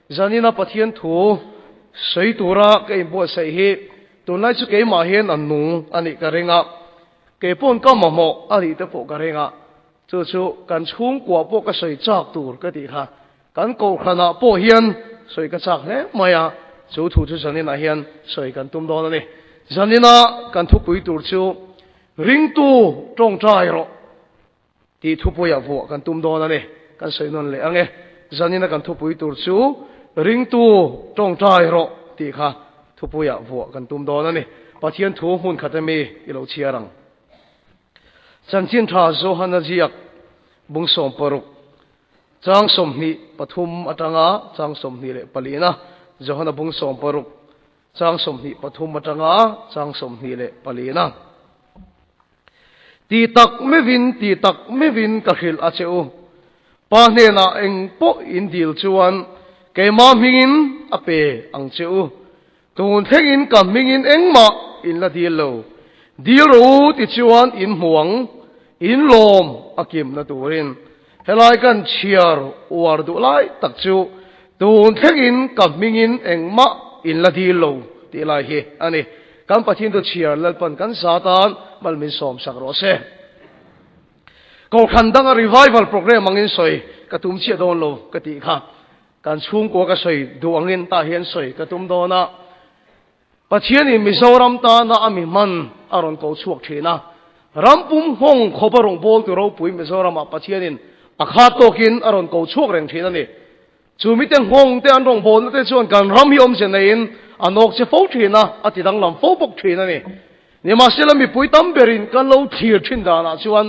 Zanina Pathian thu sawi tura ka inbuatsaih hi tunlai chu keimah hian a nung a nih ka ring a, kei pawn ka mamawh a nih te pawh ka ring a, chu chu kan chhungkua pawh ka sawi chak tur ka tih kha kan kohhranah pawh hian sawi ka chak hle mai a, chu thu chu zaninah hian sawi kan tum dawn a ni. Zanina kan thupui tur chu Ringtu tawngtai rawh. Tih thupuiah vuah kan tum dawn a ni. Kan sawi nawn leh ang e. Zanina kan thupui tur chu Ringtu tawngtai rawh tih kha thupuiah vuah kan tum dawn a ni. Pathian thu hmun khat ami i lo chhiar ang. Chanchin tha Johana ziak bung 60 chang 23 atanga chang 24na Johana bung 60 chang 23 atanga chang 24na. Ti tak meuhin, ti tak meuhin ka hrilh a che u. Pa hnenah eng pawh in dil chuan keimah hmingin a pe ang che u. Tun thlengin ka hmingin engmah in la dil lo. Dil rawh u ti chuan in hmu ang, in lawm a kimna turin. Helai kan chhiar uar duh lai tak chu tun thlengin ka hmingin engmah in la dil lo tih lai hi a ni. Kan Pathian tu chhiar Lalpan kan za tan mal min sawm sak rawh se. Kohhran danga revival program angin sawi ka tum chiah dawn lo ka tih kha kan chhungkua ka sawi duh angin tah hian sawi ka tum dawn a. Pathianin Mizoram tana a mi hman a rawn ko chhuak thin a, ram pum nghawng khawp a rawngbawltu ropui Mizoramah Pathianin a khat tawkin a rawn ko chhuak reng thin a ni. Chu mite nghawng te an rawngbawlna te chuan kan ram hi awmze neiin a nawk che fo thin a, a ti danglam fo bawk thin a ni. Nimahsela mipui tam berin kan lo thlir thin danah chuan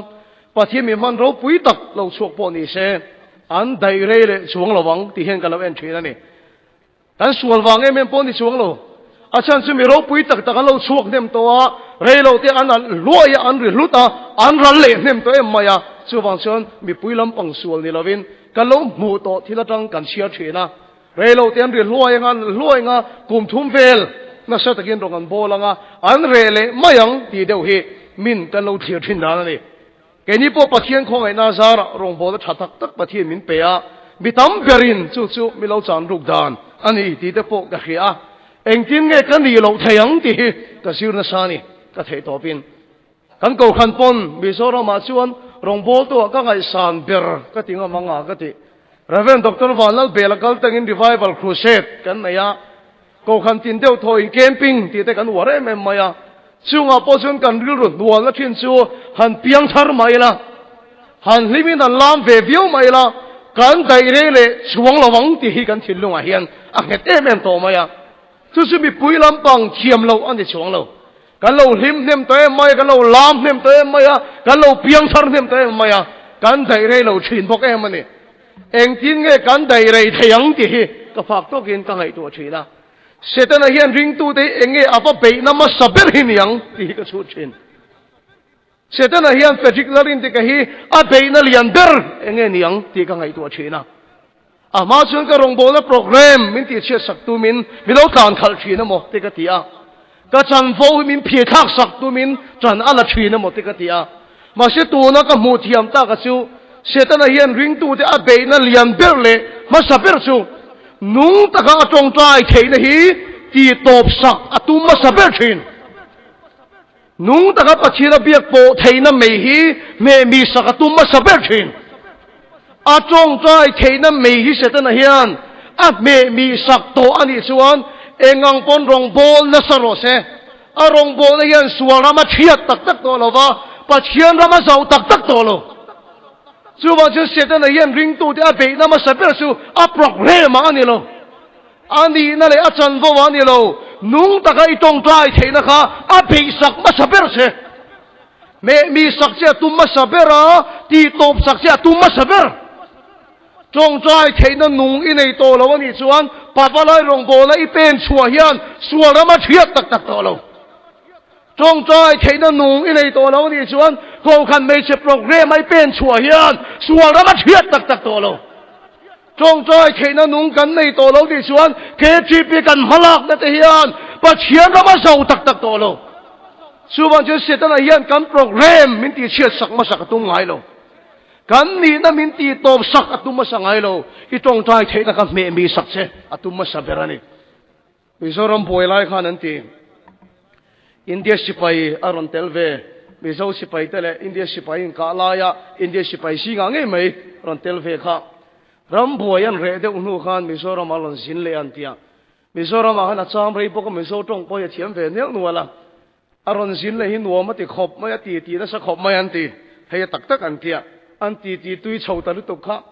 Pathian mi hman ropui tak lo chhuak pawh ni se an daih rei leh chuang lo ang tih hian kan lo en thin a ni. Kan sual vang em em pawh ni chuang lo. A chhan chu mi ropui tak tak an lo chhuak hnem tawh a, rei lo te an alh hluai a, an ri hlut a, an ral leh hnem tawh em mai a. Chuvang chuan mipui lampang sual ni lovin kan lo hmuh tawh thil atang kan chhiar thin a. Rei lo te an ri hluai anga, an alh hluai anga, kum thum vel nasa takin rawn an bawl anga, an reh leh mai ang tih deuh hi min kan lo thlir thin dan a ni. Keini pawh Pathian khawngaihna zarah rawngbawlna tha tak tak Pathian min pe a, mi tam berin chu chu mi lo chan ruk dan a ni tih te pawh ka hria a, engtin nge ka nih loh thei ang tih hi ka zir nasa a ni, ka theih tawpin. Kan Kohhran pawn Mizoramah chuan rawngbawltuah ka ngaihsan ber ka ti ngam anga ka ti. Rev. Doctor Vanlalbela kal tangin Revival Crusade kan nei a, Kohhran tin deuh thaw in camping tih te kan uar em em mai a, chungah pawh chuan kan rilru hnualna thin chu han piang thar mai ila, han hlimin han lam ve viau mai ila, kan daih rei leh chuang lo ang tih hi kan thinlungah hian a nghet em em tawh mai a. Chu chu mipui lampang thiam loh a ni chuang lo. Kan lo hlim hnem tawh em mai a, kan lo lam hnem tawh em mai a, kan lo piang thar hnem tawh em mai a, kan daih rei lo thin bawk em a ni. Engtin nge kan daih rei thei ang tih hi ka fak tawkin ka ngaihtuah thin a. Setana hian ringtute hi eng nge a va beihna hmasa ber hi ni ang tih hi ka chhut thin. Setana hian Frederick Lalrintika hi a beihna lian ber eng nge ni ang tih ka ngaihtuah thin a. A hma chuan ka rawngbawlna program min tihchhiat sak tumin mi lo tlan khalh thin emaw te ka ti a. Ka chanvo hi min phir thlak sak tumin ṭan a la ṭhin emaw te ka ti a. Mahse tuna ka hmuh thiam taka chu Setana hian ringtute a beihna lian ber leh hmasa ber chu nung taka a ṭawngṭai theihna hi tih tawp sak a tum hmasa ber ṭhin. Nung taka Pathian a biak pawh theihna mei hi hmehmi sak a tum hmasa ber ṭhin. A ṭawngṭai theihna mei hi Setana hian a hmehmi sak tawh a nih chuan eng ang pawn rawngbâwl nasa rawh se. A rawngbâwlna hian sual ram a chhiat tak tak tawh lo va, Pathian ram a zauh tak tak tawh lo. Chuvang chuan Setana hian ringtute a beihna hmasa ber chu a programme ah a ni lo. A nihna leh a chanvo a ni lo. Nung taka i tawngtai theihna kha a beihsak hmasa ber che. Meh mi sak che a tum hmasa ber a, tihtawp sak che a tum hmasa ber. Tawngtai theihna nung i nei tawh lo a nih chuan Pavalai rawngbawlna i pen chhuah hian sual ram a thiat tak tak tawh lo. Tawngtai theihna nung i nei tawh lo a nih chuan Kohhran hmeichhe programme a i pen chhuah hian sual ram a thiat tak tak tawh lo. Tawngtai theihna nung kan nei tawh lo tih chuan KTP kan hmalakna te hian Pathian ram a zo tak tak tawh lo. Chuvang chuan Setana hian kan programme min tihchhiat sak hmasa ka tum ngai lo. Kan nihna min tih tawp sak a tum hmasa ngai lo. I tawngtai theihna kha hmeh mi sak che a tum hmasa ber a ni. Mizoram buai lai khan an ti. India sipai a rawn tel ve. Mizo sipai te leh India sipai inkah laia India sipai zingah ngei mai rawn tel ve kha. Ram buai an reh deuh hnu khan Mizoram a rawn zin leh an ti a. Mizoramah khan a cham rei bawk a, Mizo tawng pawh hi a thiam ve neuh nual a. A rawn zin leh hi nuam a ti khawp mai, a ti ti nasa khawp mai an ti. Hei a tak tak an tia. An ti ti tui chho ta lutuk kha.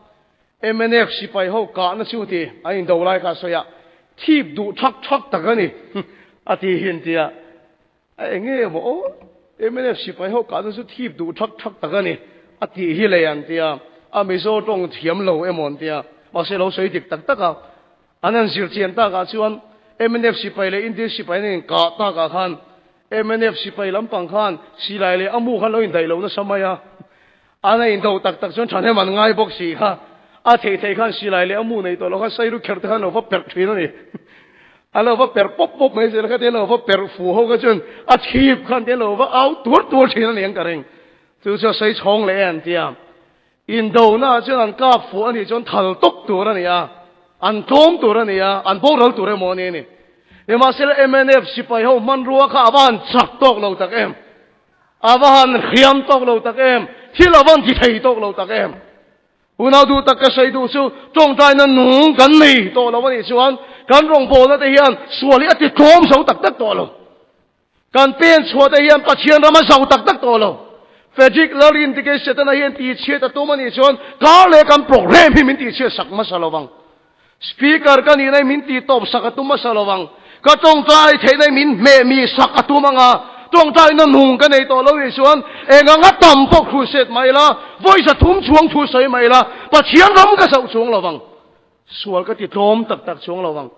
Mnf sipai ho kahna chu ti an indo lai kha a sawi a, thip duh thak thak tak a ni a ti hi an tia. A eng nge maw aw, mnf sipai ho kahna chu thip duh thak thak tak a ni a tih hi lei an tia. A Mizo tawng thiam lo emaw an tia. Mahse lo sawi dik tak tak a. An han zir chian takah chuan mnf sipai leh Indian sipai an inkah takah khan mnf sipai lampang khan silai leh a mu khan lo indaih lo nasa mai a. An a indo tak tak chuan thahnem an ngai bawk si kha. A theih theih khan silai leh a mu nei tawh lo khan sairu kher te khan lo va perh thin a ni. A lo va perh pawp pawp mai zel kha te lo va perh fu ho kha chuan a chhip khan te lo va au tuar tuar thin a ni ang ka ring. Chu chu a sawi chhawng leh e an ti a. Indona chuan an kap fuh a nih chuan thal tawp tur a ni a, an tlawm tur a ni a, an boral tur emaw a ni a ni. Nimahsela mnf sipai ho hmanrua kha a va han chak tawk lo tak em? A va han hriam tawk lo tak em? Thil a va han ti thei tawk lo tak em? Unau duh tak ka sawi duh chu tawngtaina nung kan nei tawh lo a nih chuan kan rawngbawlna te hian sual hi a ti tlawm zo tak tak tawh lo. Kan pen chhuah te hian Pathian ram a zau tak tak tawh lo. Frederick Lalrin tike Setana hian tihchhiat a tum a nih chuan kar leh kan program hi min tihchhiat sak hmasa lo vang. Speaker ka nihna hi min tihtawp sak a tum hmasa lo vang. Ka tawngtai theihna hi min hmeh mi sak a tum ang a, tawngtaina nung ka nei tawh lo nih chuan eng anga tam pawh crusade mah ila, vawi 300 chuang thu sawi mah ila, Pathian ram ka zauh chuang lo vang. Sual ka ti tlawm tak tak chuang lo ang.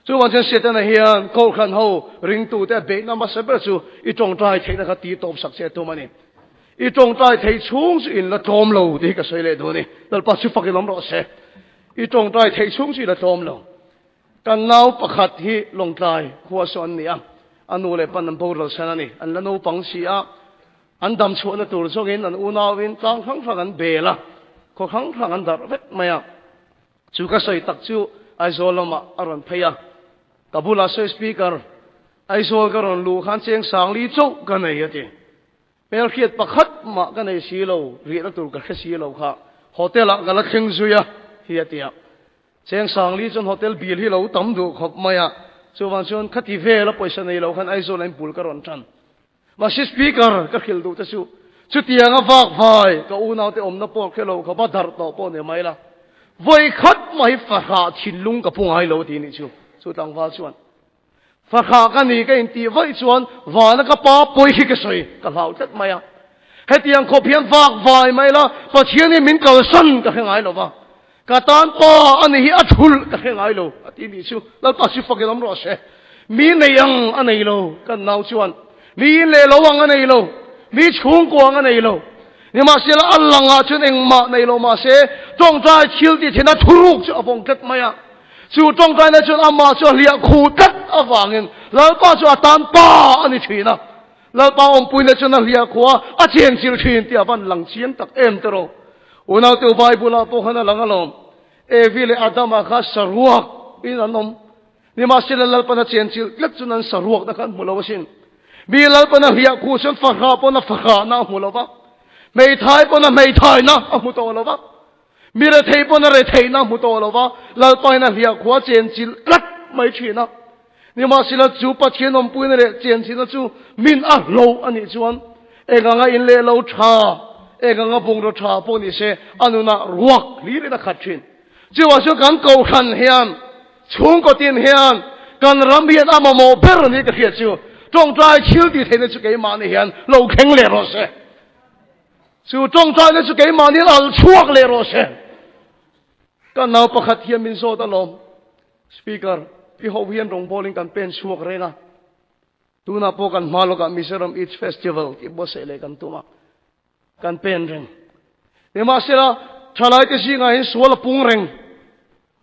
Chuvang chuan Setana hian Kohhran ho ringtute a beihna hmasa ber chu i tawngtai theihna kha ti tawp sak che a tum a ni. I tawngtai thei chhung chu in la tlawm lo tih hi ka sawi leh duh a ni. Lalpa chu fakin awm rawh se. I tawngtai thei chhung chu i la tlawm lo. Kan nau pakhat hi Lawngtlai khua saw an ni a, a nu leh pan an boral san a ni. An la naupang si a, an dam chhuahna tur zawngin an unauin tlang hrang hrang an bel a, khaw hrang hrang an darh vek mai a. Chu ka sawi tak chu Aizawl lamah a rawn phei a, ka bulah sawi Speaker, Aizawl ka rawn luh khan cheng sangli chauh ka nei a ti. Hmelhriat pakhat mah ka nei si lo, riahna tur ka hre si lo kha hotel ah ka la thleng zui a hi a ti a. Cheng sangli chuan hotel bill hi lo tam duh khawp mai a, chuvang chuan khati vel a pawisa nei lo khan Aizawl ah in bul ka rawn tan. Mahse Speaker ka hrilh duh te chu chutianga vak vai ka unaute awmna pawh khe lo kha va darh tawh pawh ni mai la, vawi khat mai fahrah thinlung ka pu ngai lo tih nih chu, chu tlangval chuan fahrah ka ni ka intih vaih chuan vana ka pa pawi khi ka sawi ka hlau tlat mai a. Hetiang khawp hian vak vai mai la Pathian hi min kalsan ka hre ngai lo va, ka tan pa a ni hi a thulh ka hre ngai lo a ti nih chu. Lalpa chu fakin awm rawh se. Mi nei ang a nei lo kan nau chuan, mi in leh lo ang a nei lo, mi chhungkua ang a nei lo. Nimahsela a langah chuan engmah nei lo mahse tawngtai thil tih theihna thuruk chu a vawng tlat mai a. Chu tawngtaina chuan amah chu a hliah khuh tlat avangin Lalpa chu a tan pa a ni thin a. Lalpa awmpuina chuan a hliah khuah a chengchilh thin tih a van lang chiang tak em te rawh. Unaute Bible-ah pawh khan a lang alawm. Evi leh Adama kha saruak in an awm. Nimahsela Lalpan a chenchilh tlat chuan an saruakna kha an hmu lo asin. Mi Lalpan a hliah khuh chuan fahrah pawn a fahrahna a hmu lo va, hmeithai pawn a hmeithaina a hmu tawh lo va, mi rethei pawn a retheihna a hmu tawh lo va, Lalpain a hliah khuah a chenchilh tlat mai thin a. Nimahsela chu Pathian awmpuina leh chenchilhna chu min a hlo a nih chuan eng anga in leh lo tha, eng anga bungraw tha pawh ni se a nunah ruak hlirin a khat thin. Chuvang chuan kan kohhran hian, chhungkaw tin hian, kan ram hian a mamawh ber a ni ka hriat chu tawngtai thil tih theihna chu keimahni hian lo thleng leh rawh se. Chu tawngtaina chu keimahni al chhuak leh rawh se. Kan nau pakhat hian min zawt alawm. Speaker, I ho hian rawngbawlin kan pen chhuak reng a, tunah pawh kan hma lawkah Mizoram Eid Festival tih buatsaih leh kan tum a, kan pen reng. Nimahsela, thalaite zingah hian sual a pung reng.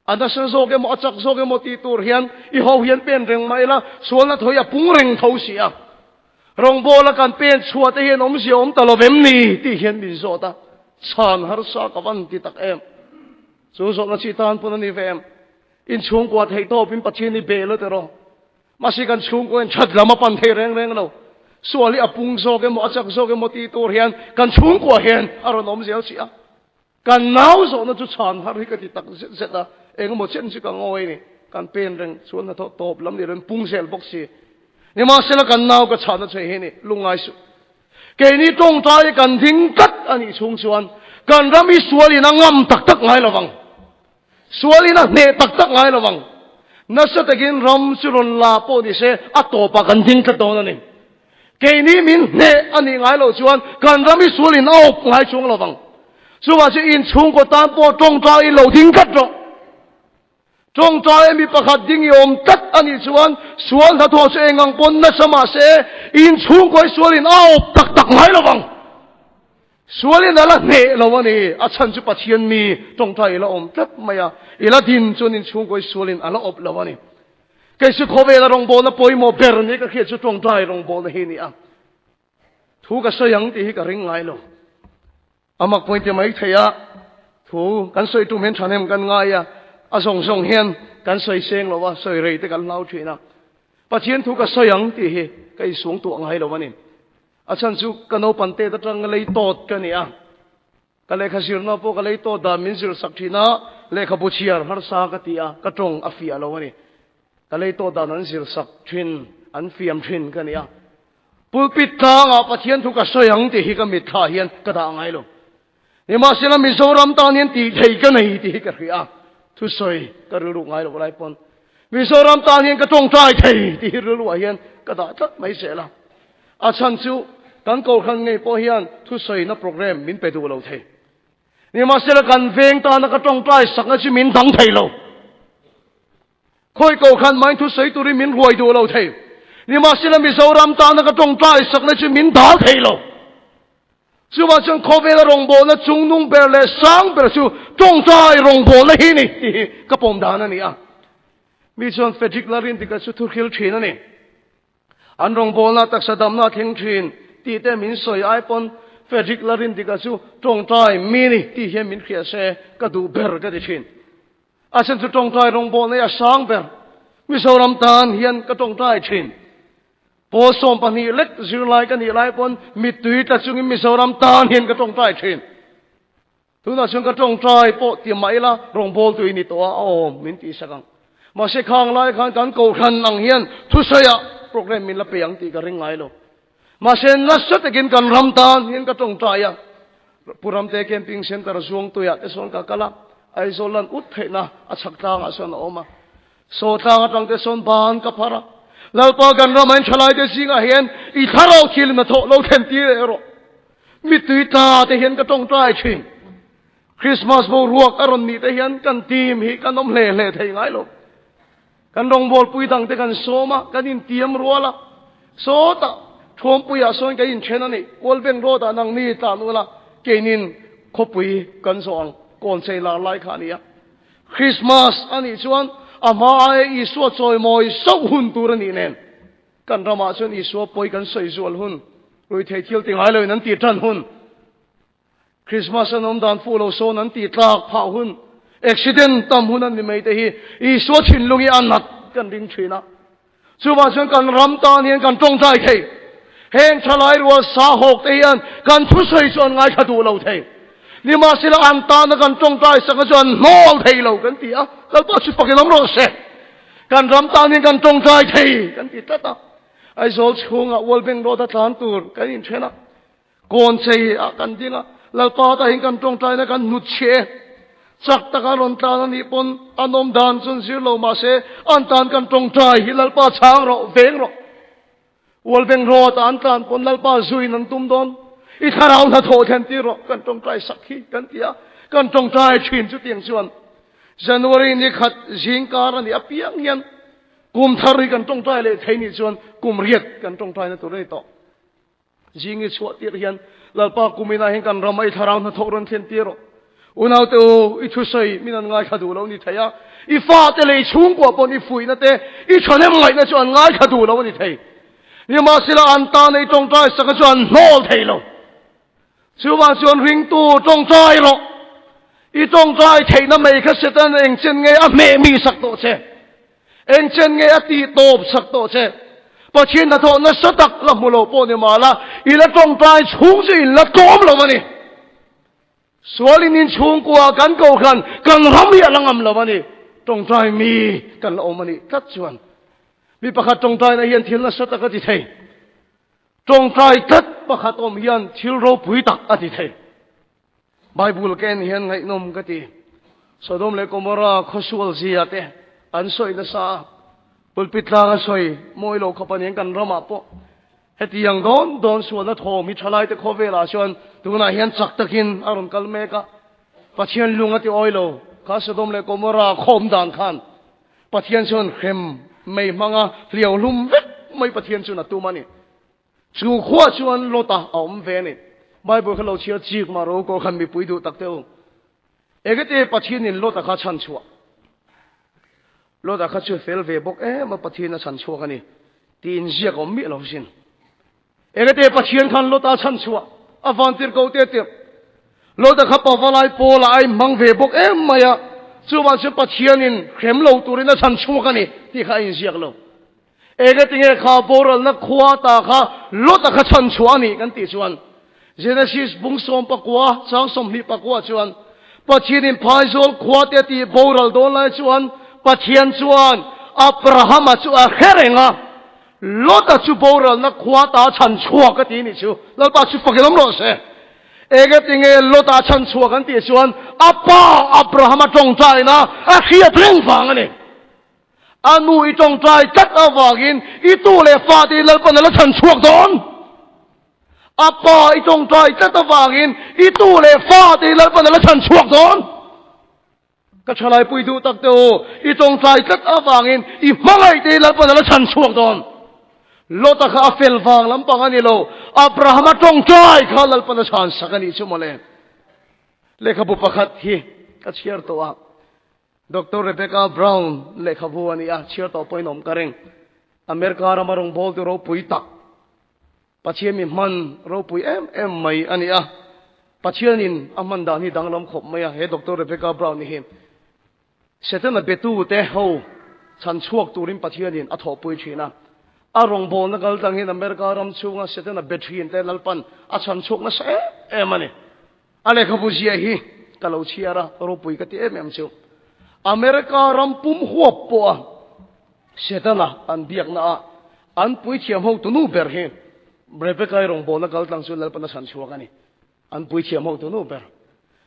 A nasa zawk emaw, a chak zawk emaw tih tur hian i ho hian pen reng mah ila, sualna thaw hi a pung reng tho si a. Rawngbawla kan pen chhuah te hian awmzia awm ta lovem ni tih hian min zawt a. Chhan harsa ka van ti tak em. Chu zawhna chi tan pawn a ni ve em. In chhungkua theih tawpin Pathian hi bel a tiraw. Mahse kan chhungkua in that lam a pan thei reng reng lo. Sual hi a pung zawk emaw a chak zawk emaw tih tur hian kan chhungkua hian a rawn awm zel si a. Kan nau zawhna chu chhan har hi ka ti tak zet zet a, engemaw chen chu ka ngawi ni. Kan pen reng chuan hnathawh tawp lam ni rawn pung zel bawk si. Nimahsela kan nau ka chhahna che hi ni, lungngai suh. Keini tawngtai kan ding tlat a nih chhung chuan kan ram hi sualin a ngam tak tak ngai lovang. Sualin a hneh tak tak ngai lovang. Nasa takin ram chu rawn la pawh ni se a tawpah kan ding tlat dawn a ni. Keini min hneh a nih ngai loh chuan kan ram hi sualin a awp ngai chuang lovang. Chuvah chu inchhungkaw tan pawh tawngtai lo ding tlat rawh. Tawngtai mi pakhat ding i awm tlat a nih chuan sual hnathawh chu eng ang pawn nasa mah se inchhungkawi sualin a awp tak tak ngai lo vang. Sualin a la hneh lo a ni. A chhan chu Pathian mi tawngtai i la awm tlat mai a, i la din chuan inchhungkawi sualin a la awp lo a ni. Kei chu khawvela rawngbawlna pawimawh ber ni ka hriat chu tawngtai rawngbawlna hi a ni a. Thu ka sawi ang tih hi ka ring ngai lo. A mak pawhin ti mai thei a, thu kan sawi tum hian thahnem kan ngai a, a zawng zawng hian kan sawi seng lo a, sawi rei te kan hlau thin a. Pathian thu ka sawi ang tih hi ka insuang tuah ngai lo a ni. A chhan chu ka naupang tet atang lei tawt ka ni a, ka lehkha zirna pawh ka lei tawt dan min zir sak thin a, lehkhabu chhiar harsa ka ti a, ka tawng a fiah lo a ni. Ka lei tawt dan an zir sak thin, an fiam thin ka ni a. Pulpit tlangah Pathian thu ka sawi ang tih hi ka mitthla hian ka dah ngai lo. Nimahsela Mizoram tan hian tih thei ka nei tih hi ka hria a, thusawi ka rilru ngai lo lai pawn Mizoram tan hian ka tawngtai thei tih hi rilruah hian ka dah tlat mai zel a. A chhan chu kan Kohhran ngei pawh hian thusawina program min pe duh lo thei. Nimahsela kan veng tana ka tawngtai sakna chu min dang thei lo. Khawi ko khan main thu sawi turin min ruai duh lo thei. Nimahsela Mizoram tana ka tawngtai sakna chu min dal thei lo. Chuvang chuan khawvela rawngbawlna chungnung ber leh sang ber chu tawngtai rawngbawlna hi ni tih hi ka pawm dan a ni a. Mi chuan Frederick Larin tika chu thuhril thin a ni. An rawngbawlna taksa damna a thleng thin tih te min sawi ai pawn Frederick Larin tika chu tawngtai mi ni tih hian min hria se ka duh ber ka ti thin. A chhan chu tawngtai rawngbawlna hi a sang ber. Mizoram tan hian ka tawngtai thin. Pawl 12 lek zirlai ka nih lai pawn mittui tla chungin Mizoram tan hian ka tawngtai thin. Tunah chuan ka tawngtai pawh ti mah ila rawngbawltu i ni tawh a, a awm min tih sak ang. Mahse khang lai khan kan kohhran ang hian thusawiah program min la pe ang tih ka ring ngai lo. Mahse nasa takin kan ram tan hian ka tawngtai a, Pu Ramte Camping Centre Zuangtuiah te sawn ka kal a, Aizawl lan ut theihna a chhak tlangah sawn a awm a. Saw tlang atang te sawn ban ka phar a, Lalpa kan rama in thalaite zingah hian i thlarau thil hnathawh lo thlen tir erawh mittui tla te hian ka tawngtai thin. Christmas boruak a rawn nih te hian kan team hi kan awm hle hle thei ngai lo. Kan rawngbawlpui dangte kan sawm a, kan intiam rual a. Sawtah, Thuampuiah sawn kan inthen a ni. World Bank Road-ah nangni tlan ula, keinin khawpui kan zawh ang. Kawnchei lar lai kha a ni a. Christmas a nih chuan a hma aia Isua chawimawi sauh hun tur a nih nen, kan ramah chuan Isua pawi kan sawi zual hun, ruithei thil ti ngai loin an tih tan hun, Christmas an awm dan fuh lo sawn an tih tlak phah hun, accident tam hun an ni mai te hi Isua thinlung hi a nat kan ring thin a. Chuvang chuan kan ram tan hian kan tawngtai thei. Heng thalai rual sa hawk te hian kan thusawi chu an ngaithla duh lo thei. Nimahsela an tana kan tawngtai sakna chu an hnawl thei lo kan ti a, Lalpa chu fakin awm rawh se. Kan ram tan hian kan tawngtai thei kan ti tlat a. Aizawl chhungah World Bank Road a tlan tur kan inthen a. Kawn chei ah kan ding a, Lalpa tahin kan tawngtaina kan hnut chhe e. Chak taka rawn tlan a nih pawn an awm dan chuan zir lo mahse an tan kan tawngtai hi Lalpa chhang rawh, veng rawh. Ualbeng rawt ah an tlan pawn Lalpa zuin an tum dawn. I thlarau hnathawh thlen tir rawh, kan tawngtai sak hi kan ti a, kan tawngtai thin chutiang chuan January ni khat zingkar a nih apiang hian kum thar hi kan tawngtai leh thei nih chuan kum riat kan tawngtaina tur a ni tawh. Zing i chhuah tir hian Lalpa kuminah hian kan rama i thlarau hnathawh rawn thlen tir rawh. Unaute u, i thusawi min an ngaithla duh lo ni thei a, i fate leh i chhungkua pawn i fuihna te, i thahnem ngaihna chu an ngaithla duh lo a ni thei. Nimahsela an tana i tawngtai saka chu an hnawl thei lo. Chuvang chuan ringtu tawngtai rawh. I tawngtai theihna mai kha Satan eng chen nge a hmeh mi sak tawh che? Eng chen nge a tih tawp sak tawh che? Pathian hnathawh nasa tak la hmu lo pawh ni mahla, i la tawngtai chhung chu in la tlawm lo a ni. Sualin in chhungkua kan kohhran kan ram hi a la ngam lo a ni. Tawngtai mi kan la awm a nih tlat chuan mi pakhat tawngtaina hian thil nasa tak a ti thei. Tawngtai tlat pakhat awm hian thil ropui tak a ti thei. Bible ka en hian ngaihnawm ka ti. Sodom leh Gomorrah khawsual zia te an sawi nasa a. Pulpit tlang a sawi mawi lo khawp a ni kan ramah pawh. Hetiang dawn dawn sualna thawm hi thalaite khawvelah chuan tunah hian chak takin a rawn kal mek a. Pathian lung a ti awi lo. Kha Sodom leh Gomorrah khawm dan khan Pathian chuan hrem mei hmanga hliau hlum vek mai Pathian chuan a tum a ni. Chu khuah chuan Lota a awm ve a ni. Bible kha lo chhiar chik mah ro kawr khan mipui duh tak teuh. Engati Pathianin Lota kha chhan chhuah? Lota kha chu fel ve bawk em a, Pathian a chhan chhuak a ni tiin ziak a awm miah lo sin. Engati Pathian khan Lota chhan chhuah a vantir ko te tirh. Lota kha pavalai pawlah a inhmang ve bawk em mai a, chuvang chuan Pathianin hrem lo turin a chhan chhuak a ni tih kha a inziak lo. Engati nge kha boralna khua ta kha Lota kha chhan chhuah a nih kan tih chuan Genesis bung 19 chang 21 chuan Pathianin phaizawl khua te tih boral dawn lai chuan Pathian chuan Abrahama chu a hre reng a, Lota chu boralna khua ta chhan chhuak a ti nih chu. Lalpa chu fakin awm rawh se. Engati nge Lota chhan chhuak an tih chuan a pa Abrahama tawngtaina a hriat reng vang a ni. A nu i tawngtai tlat avangin i tu leh fate i Lalpan a la chhan chhuak dawn. A pa i tawngtai tlat avangin i tu leh fate i Lalpan a la chhan chhuak dawn. Ka thalaipui duh tak te u, i tawngtai tlat avangin i hmangaih te i Lalpan a la chhan chhuak dawn. Lota kha a fel vang lampang a ni lo, Abrahama tawngtai kha Lalpan a chhan sak a nih chu mawle. Lehkhabu pakhat hi ka chhiar tawh a. Doctor Rebecca Brown lehkhabu a ni a, chhiar tawh pawhin awm ka ring. America rama rawngbawltu ropui tak, Pathian mi hman ropui em em mai a ni a. Pathianin a hman dan hi danglam khawp mai a, he Doctor Rebecca Brown hi Setana betute ho chhan chhuak turin Pathianin a thawhpui thin a. A rawngbawlna kal tang hian America ram chhunga Setana be thin te Lalpan a chhan chhuak nasa em em a ni. A lehkhabu ziah hi ka lo chhiar a, ropui ka ti em em chu. America ram pum huap pawh a Setana an biakna a an puithiam hotu nu ber hi Rebecca-i rawngbawlna kal tlang chu Lalpana chhan chhuak a ni. An puithiam hotu nu ber.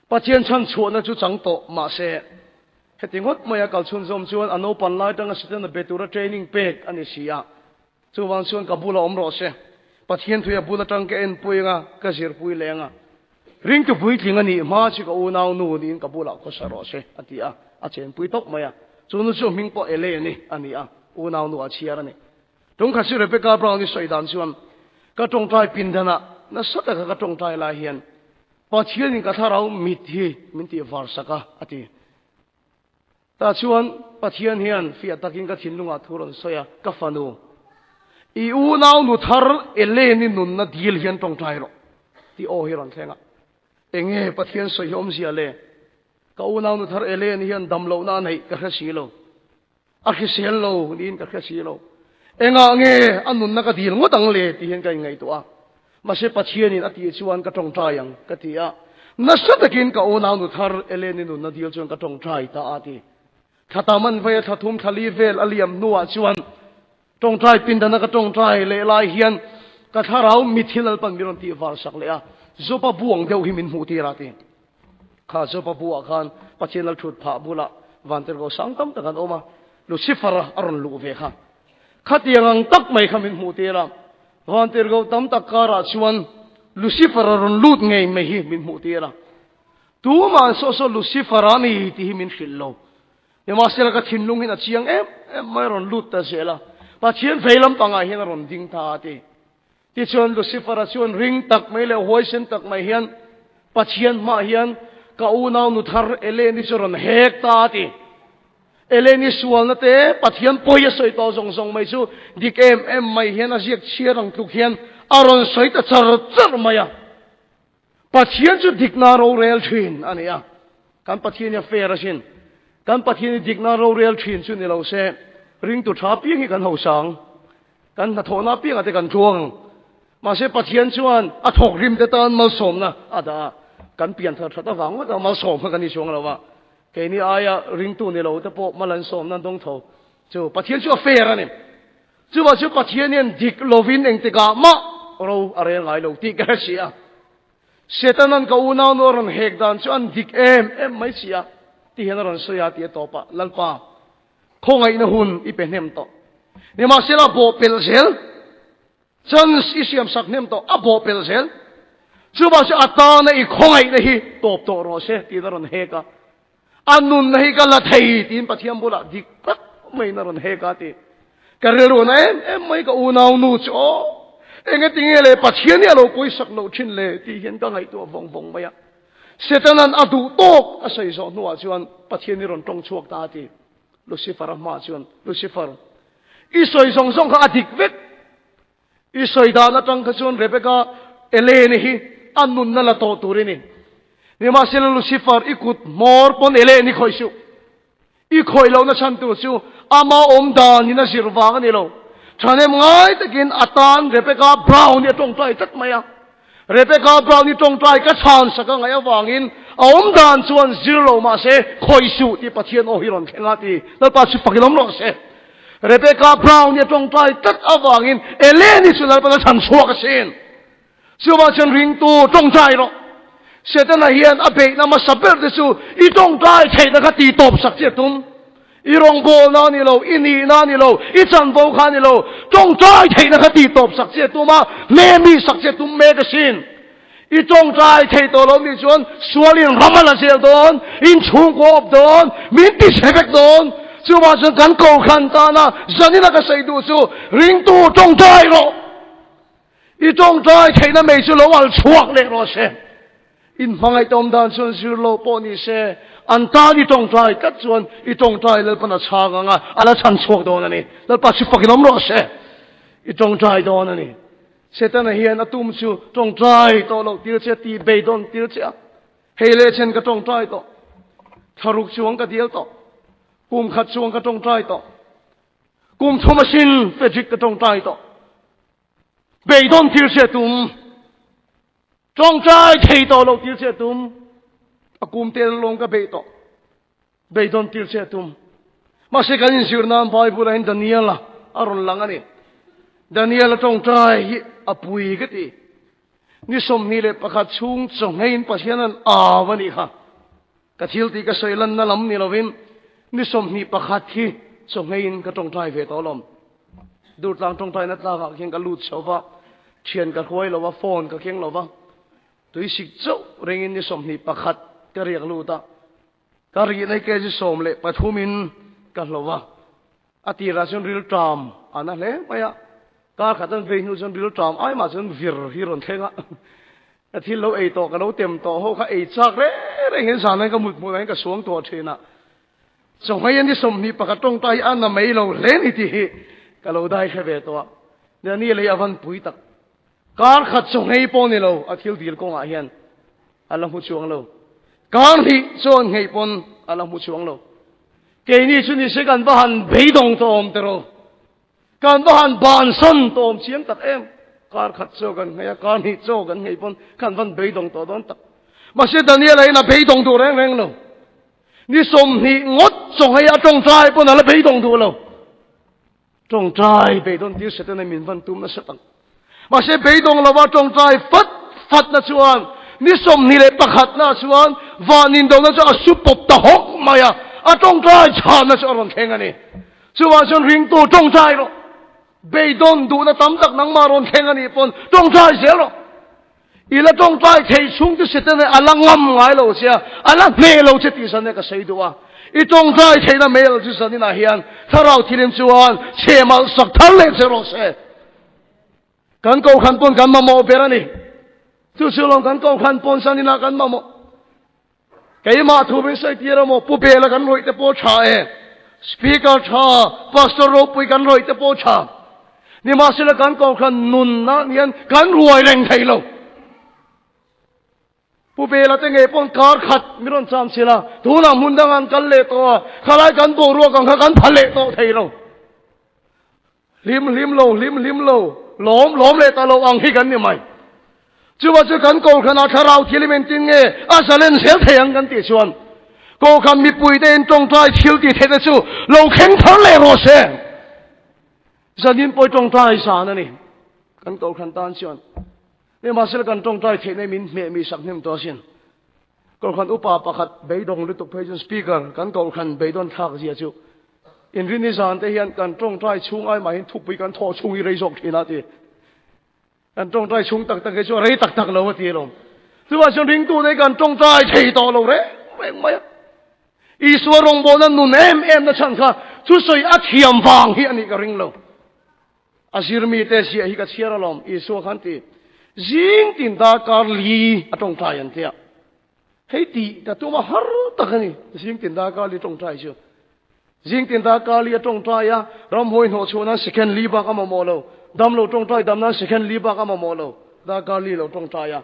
Pathian chhan chhuahna chu chang tawh mahse heti ngawt maia kal chhunzawm chuan a naupan lai tanga Setana be tura training pek a ni si a. Chuvang chuan ka bula awm rawh se. Pathian thui a bul atang ka enpui anga, ka zirpui leh anga. Ringtu puitling a nih hma chu ka unau nu niin ka bulah khawsa rawh se, a ti a, a chenpui tawp mai a. Chu nu chu hming pawh Elaine a ni a, unau nu a chhiar a ni. Tungkhat chu Rebecca Brown-i sawi dan chuan, Ka tawngtai pindanah nasa taka ka tawngtai lai hian Pathianin ka thlarau mit hi min tih var sak a, a ti. Tah chuan Pathian hian fiah takin ka thinlungah thu rawn sawi a, Ka fanu, i unau nu thar Elaine-i nunna dil hian tawngtai rawh, tih aw hi rawn thleng a. Enge Pathian sawi hi awmzia le? Ka unau nu thar Elaine hian dam lohna a neih ka hre si lo. A hrisel lo niin ka hre si lo. Engah nge a nunna ka dil ngawt ang le tih hian ka inngaihtuah a. Mahse Pathianin a tih chuan ka tawngtai ang ka ti a. Nasa takin ka unau nu thar Eleni nunna dil chuan ka tawngtai ta a ti. Thla tam an vei a, thla thum thla li vel a liam hnuah chuan tawngtai pindana ka tawngtai leh lai hian ka thlarau mitthi Lalpan min rawn tih var sak leh a, Joba buang deuh hi min hmuh tir a ti. Kha Joba buah khan Pathian lal thut phah bulah vantirhkoh sang tam tak an awm a, Lucifer a rawn luh ve kha. Khatiang ang tak mai kha min hmuh tir a, Vantirhkoh tam tak karah chuan Lucifer a rawn lut ngei mai hi min hmuh tir a. Tumah saw saw Lucifer a ni tih hi min hrilh lo. Nimahsela ka thinlung hian a chiang em em mai a rawn lut ta zel a. Pathian vei lampangah hian a rawn ding ta a ti. Tichuan Lucifer-a chuan ring tak mai leh huaisen tak mai hian Pathian hmaah hian ka unau nu thar Eleni chu rawn hek ta a ti. Eleni sualna te Pathian pawi a sawi tawh zawng zawng mai chu dik em em mai hian a ziak chhiar ang tluk hian a rawn sawi ta char char mai a. Pathian chu dikna rorel thin a ni a. Kan Pathian hi a fair asin. Kan Pathian hi dikna rorel thin chu ni lo se, ringtu tha piang hi kan hosang. Kan hnathawhna piangah te kan tluang ang. Mahse Pathian chuan a thawk rim te tan malsawmna a dah a. Kan pian thar that avang ngawt a malsawm kha kan ni chuang lo a. Keini aia ringtu ni lo te pawh mal an sawmna an dawng tho. Chu Pathian chu a fair a ni. Chuvah chu Pathian hian dik lovin engtikah mah ro a rel ngai lo tih ka hre si a. Setanan ka unau nu a rawn hek dan chu an dik em em mai si a ti hian a rawn sawi a ti a tawp a, Lalpa, khawngaihna hun i pe hnem tawh. Nimahsela a bawh pelh zel, chance i siam sak hnem tawh, a bawh pelh zel. Chuvah chu a tana i khawngaihna hi tawp tawh rawh se tiin a rawn hek a. A nunna hi ka la thei tiin Pathian bulah dik tak maiin a rawn hek a ti. Ka rilru na em em mai ka unau nu chu aw engatinge le Pathian hi a lo pawisak loh thin le tih hian ka ngaihtuah vawng vawng mai a. Setanan a duh tawk a sawi zawh hnuah chuan Pathian hi rawn tawng chhuak ta a ti. Lucifer a hmaah chuan Lucifer i sawi zawng zawng kha a dik vek. I sawi dan atang kha chuan Rebecca Elaine hi a nunna la tawh tur i ni. Nimahsela Lucifer i kut hmawr pawn Elaine i khawih suh. I khawih lohna chhan tur chu ama awm dan in a zir vang a ni lo. Thahnem ngai takin a tan Rebecca Brown hi a tawngtai tlat mai a. Rebecca Brown hi tawngtai ka chhan sak a ngaih avangin a awm dan chuan zir lo mahse khawih suh tih Pathian aw hi rawn thleng a ti. Lalpa chu fak in awm rawh se. Rebecca Brown hi a tawngtai tlat avangin Eleni chu Lalpan a chhan chhuak asin. Chuvang chuan ringtu tawngtai rawh. Setana hian a beihna hmasa ber te chu i tawngtai theihna kha ti tawp sak che a tum. I rawngbawlna a ni lo, i nihna a ni lo, i chanvo kha a ni lo, tawngtai theihna kha ti tawp sak che a tum a, hmemi sak che a tum mek asin. I tawngtai thei tawh lo nih chuan sualin ram a la zel dawn, inchhungkaw awp dawn, min ti chhe vek dawn. Chuvang chuan kan kohhran tana zanina ka sawi duh chu ringtu tawngtai rawh. I tawngtai theihna mei chu lo al chhuak leh rawh se. In hmangaih tawm dan chuan zir lo pawh ni se, an tan i tawngtai tlat chuan i tawngtai Lalpan a chhang ang a, a la chhan chhuak dawn a ni. Lalpa chu fakin awm rawh se. I tawngtai dawn a ni. Setana hian a tum chu tawngtai tawh loh tir che, tih beidawn tir che a. Hei leh chen ka tawngtai tawh. Thlaruk chuang ka dil tawh. Kum khat chuang ka tawngtai tawh. Kum thum asin Frederick ka tawngtai tawh. Beidawn tir che tum. Tawngtai thei tawh loh tir che tum. A kum tel lawng ka bei tawh. Beidawn tir che tum. Mahse kan inzir nan Bible ah hian Daniela a rawn lang a ni. Daniela tawngtai hi a pui ka ti. Ni 21 chhung chawngheiin Pathian an au a nih kha. Ka thil tih ka sawi lanna lam ni lovin ni 21 hi chawngheiin ka tawngtai ve tawh alawm. Durtlang tawngtaina tlakah khian ka lut chho va, thian ka hruai lo va, phone ka keng lo va, tuisik chauh ringin ni 21 ka riak lut a. Ka rihna hi kg 13 in ka hlo a, a tirah chuan rilṭam a na hle mai a, kar khat an vei hnu chuan rilṭam ai mah chuan vir hi rawn thleng a, ka thil lo ei tawh ka lo tem tawh ho kha ei chak reng reng hian zan hian ka mut hmunah hian ka suang tawh thin a, chawhmei a ni 21 tawngtai hi a na mai lo hle ni tih hi ka lo dai hre ve tawh a, ni lei a van pui tak. Kar khat chaw nghei pawh ni lo a thil dil kawngah hian a la hmu chuang lo. Kar hnih chaw an nghei pawn a la hmu chuang lo. Keini chu ni se kan va han beidawng tawh awm tiraw? Kan va han bansan tawh awm chiang tak em? Kar khat chaw kan nghei a, kar hnih chaw kan nghei pawn kan van beidawng tawh dawn tak. Mahse Daniel-a hian a beidawng duh reng reng lo. Ni 20 ngawt chaw nghei a tawngtai pawn a la beidawng duh lo. Tawngtai beidawn tir Setana min van tum nasa tak. Mahse beidawng lova tawngtai fat fat na chuan ni 21 na chuan van indona chu a su pawp ta hawk mai a, a tawngtai chhanna chu a rawn thleng a ni. Chuvang chuan ringtu tawngtai rawh. Beidawn duhna tam tak nangmah rawn thleng a nih pawn tawngtai zel rawh. I la tawngtai thei chhung chu Setana a la ngam ngai lo che a, a la hneh lo che tih zan ka sawi duh a. I tawngtai theihna mel chu zaninah hian thlarau thilim chuan chhe malh sak thar leh che rawh se. Kan kohhran pawn kan mamawh ber a ni. Chu chu lawm kan kohhran pawn zaninah kan mamawh. Keimah thu min sawi tir emaw Pu Bela kan rawih te pawh tha e, Speaker tha, Pastor ropui kan rawih te pawh tha. Nimahsela kan kohhran nunna hian kan ruai reng thei lo. Pu Bela te ngei pawn kar khat mi rawn cham chilh a, tunah hmun dang an kal leh tawh a, khalai kan boruak ang kha kan pha leh tawh thei lo. Hlim hlim lo, hlim hlim lo, lawm lawm leh ta lo ang hi kan ni mai. Chuvah chu kan Kohhranah thlarau thilim engtin nge a zalen zel thei ang kan tih chuan Kohhran mipuite in tawngtai thil tih theih te chu lo thleng thar leh rawh se. Zanin pawi tawngtai zan a ni kan Kohhran tan chuan. Nimahsela kan tawngtai theih nei min hmeh mi sak hnem tawh asin. Kohhran upa pakhat beidawng lutuk phei chuan Speaker kan Kohhran beidawn thlak zia chu Inrinni zan te hian kan tawngtai chhung ai mahin thupui kan thawh chhung hi rei zawk thin a ti. Kan tawngtai chhung tak tak hi chu a rei tak tak lo a ti alawm. Chuvang chuan ringtu nei kan tawngtai thei tawh lo reng reng mai a. Isua rawngbawlna nun em em na chhan kha thusawi a thiam vang hi a nih ka ring lo. A zirmite ziah hi ka chhiar alawm, Isua khan ti. Zing tin darkar li a tawngtai an tia. Hei tih ka tum a har tak a ni, zing tin darkar li tawngtai chu. Zing tin darkar li a tawngtai a, ramhawi hnawh chhuah nan second li bak a mamawh lo, dam lo tawngtai dam nan second li bak a mamawh lo, darkar li lo tawngtai a.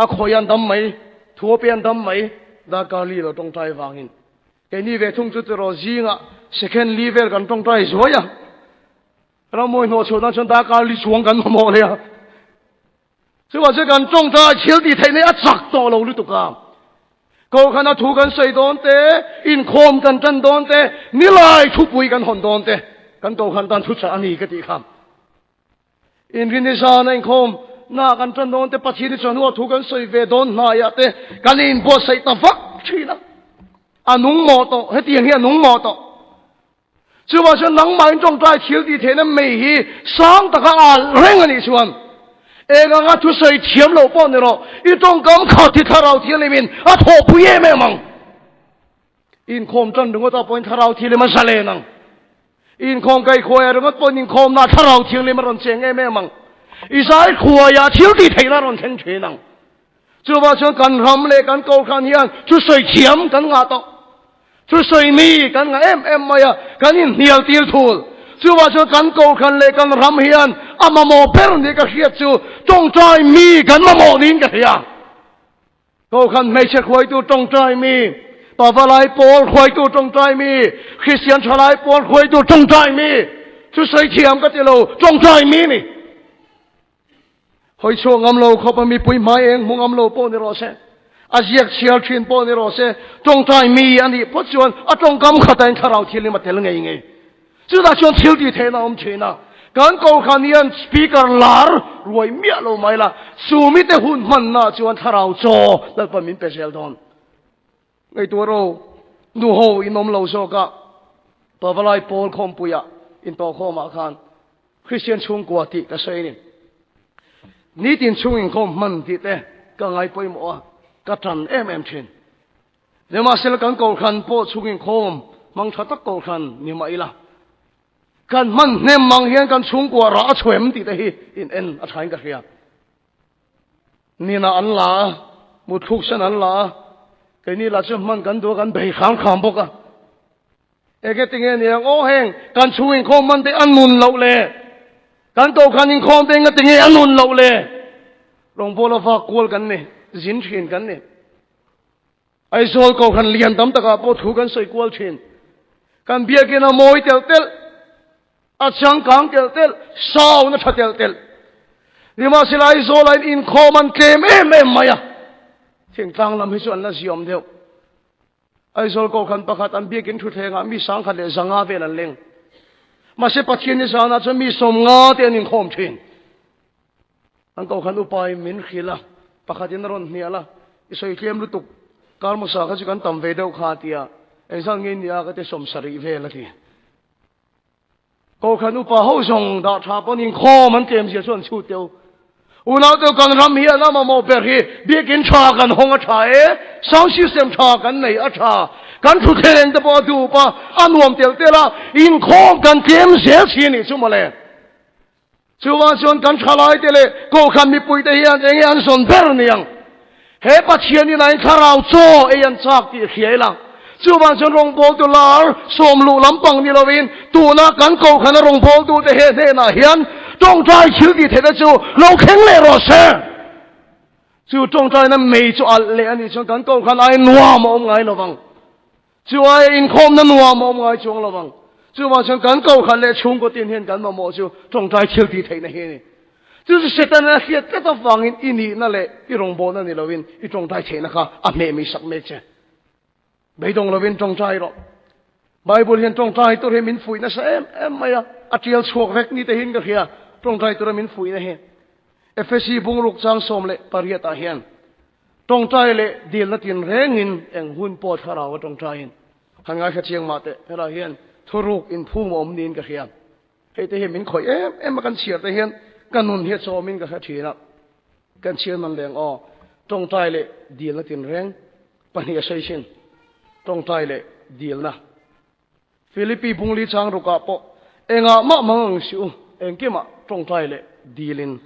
A khawi an dam mai, thuape an dam mai, darkar li lo tawngtai vangin. Keini ve thung chu tiraw zingah second li vel kan tawngtai zuai a, ramhawi hnawh chhuah nan chuan darkar li chuang kan mamawh leh a. Chuvah chuan kan tawngtai thil tih theih nei a chak tawh lo lutuk a. Kohhran a thu kan sawi dawn te, inkhawm kan tan dawn te, nilai thupui kan hawn dawn te, kan kohhran tan thuchah a ni ka tih kha. Inrinni zana inkhawm na kan tan dawn te, Pathian hi chuan hnuah thu kan sawi ve dawn hnaiah te kan inbuatsaih ta vak thin a. A nung mawh tawh, hetiang hi a nung mawh tawh. Chuvang chuan nangmahin tawngtai thil tih theihna mei hi sang taka al reng a nih chuan eng anga thusawi thiam loh pawh ni rawh, i tawngkam khat hi thlarau thianghlimin a thawhpui em em ang. Inkhawm tan ringawt ah pawhin thlarau thianghlim a zalen ang. Inkhawm kaikhuaia ringawt pawhin inkhawmna thlarau thianghlim a rawn cheng em em ang. I zaikhuaia thil tih theihna a rawn thleng thin ang. Chuvang chuan kan ram leh kan kohhran hian thusawi thiam kan ngah tawh. Thusawi mi kan ngah em em mai a, kan inhnial tir thul. Chuvang chuan kan kohhran leh kan ram hian a mamawh ber nih ka hriat chu tawngtai mi kan mamawh niin ka hria. Kohhran hmeichhe hruaitu tawngtai mi, pavalai pawl hruaitu tawngtai mi, Kristian thalai pawl hruaitu tawngtai mi, thusawi thiam ka ti lo, tawngtai mi ni. Hawi chhuak ngam lo khawp a mipui hmai eng hmu ngam lo pawh ni rawh se, a ziak chhiar thin pawh ni rawh se, tawngtai mi a nih phawt chuan a tawngkam khatah in thlarau thianghlim a tel ngei ngei. Chutah chuan thil tih theihna a awm thin a, kan Kohhran hian speaker lar ruai miah lo mai la, chu mite hun hmanna chuan thlarau chaw Lalpa min pe zel dawn. Ngaihtuah ro, nu ho in awm lo zawk a, Pavalai Pawl khawmpuiah intawhkhawmah khan Kristian chhungkua tih ka sawi a ni. Nitin chhung inkhawm hman tih te ka ngai pawimawh a, ka tan em em thin. Nimahsela kan Kohhran pawh chhung inkhawm hmang tha tak Kohhran ni mah ila, kan hman hnem mang hian kan chhungkua rah a chhuem tih te hi in en a thain ka hria. Nina an la a, mutthluk sen an la a, keini lah chuan hman kan duh a, kan bei hram hram bawk a. Enge tinge niang aw heng kan chhung inkhawm man te a nun loh le kan kohhran inkhawm te enga tinge a nun loh le rawngbawla vak kual kan ni zin thin kan ni Aizawl kohhran lian tam takah pawh thu kan sawi kual thin kan biakin a mawi telh telh a changkang telh telh sound a tha telh telh nimahsela Aizawl ah inkhawm an tlem em em mai a thingtlang lam hi chu an la ziawm deuh Aizawl Kohhran pakhat an biakin thutthlengah mi 10,000 leh 500 vel an leng. Mahse Pathian ni zanah chuan mi 50 te an inkhawm thin. An Kohhran upain min hrilh a, pakhatin a rawn hnial a, I sawi tlem lutuk, kar hmasa kha chu kan tam ve deuh kha a ti a, engzat nge nia ka ti 70 vel a ti. Kohhran upa ho zawng dah tha pawn inkhawm an tlem zia chu an chhut teuh. Unau teuh kan ram hian a mamawh ber hi biakin tha kan hawng a tha e, sound system tha kan nei a tha, kan thuthleng te pawh a dup a, a nuam tel tel a, inkhawm kan tlem zel si a nih chu mawle. Chuvang chuan kan thalai te leh kohhran mipui te hian enge an zawn ber niang? He Pathian in a in thlarau chaw ei an chak tih hria ila. Chuvang chuan rawngbawltu lar sawm luh lampang ni lovin tuna kan kohhrana rawngbawltu te he hnenah hian tawngtai thil tih theihna chu lo thleng leh rawh se. Chu tawngtaina mei chu alh leh a nih chuan kan kohhran ai nuam a awm ngai lo vang. Chu aia inkhawmna nuam a awm ngai chuang lo vang. Chuvang chuan kan kohhran leh chhungkaw tin hian kan mamawh chu tawngtai thil tih theihna hi a ni. Chu chu Setana a hriat tlat avangin i nihna leh i rawngbawlna ni lovin i tawngtai theihna kha a hmeh mi sak mek che. Beidawng lovin tawngtai rawh. Bible hian tawngtai tur hi min fuih nasa em em mai a, a tial chhuak vek ni te hin ka hria, tawngtai tura min fuihna hi. Efesi bungruk chang 18 ah hian tawngtai leh dilna tin rengin eng hun pawh thlarau a tawngtaiin han ngaithla chiang mah teh. Helai hian thuruk inphum a awm niin ka hria. Hei te hi min khawih em em a kan chhiar te hian ka nun hi a chawmin ka hre thin a. Kan chhiar man leng aw, tawngtai leh dilna tinreng pahnih a sawi thin. Tawngtai leh dilna. Philippi bungli chang rukah pawh engah mah mang ang si u, engkimah tawngtai leh dilin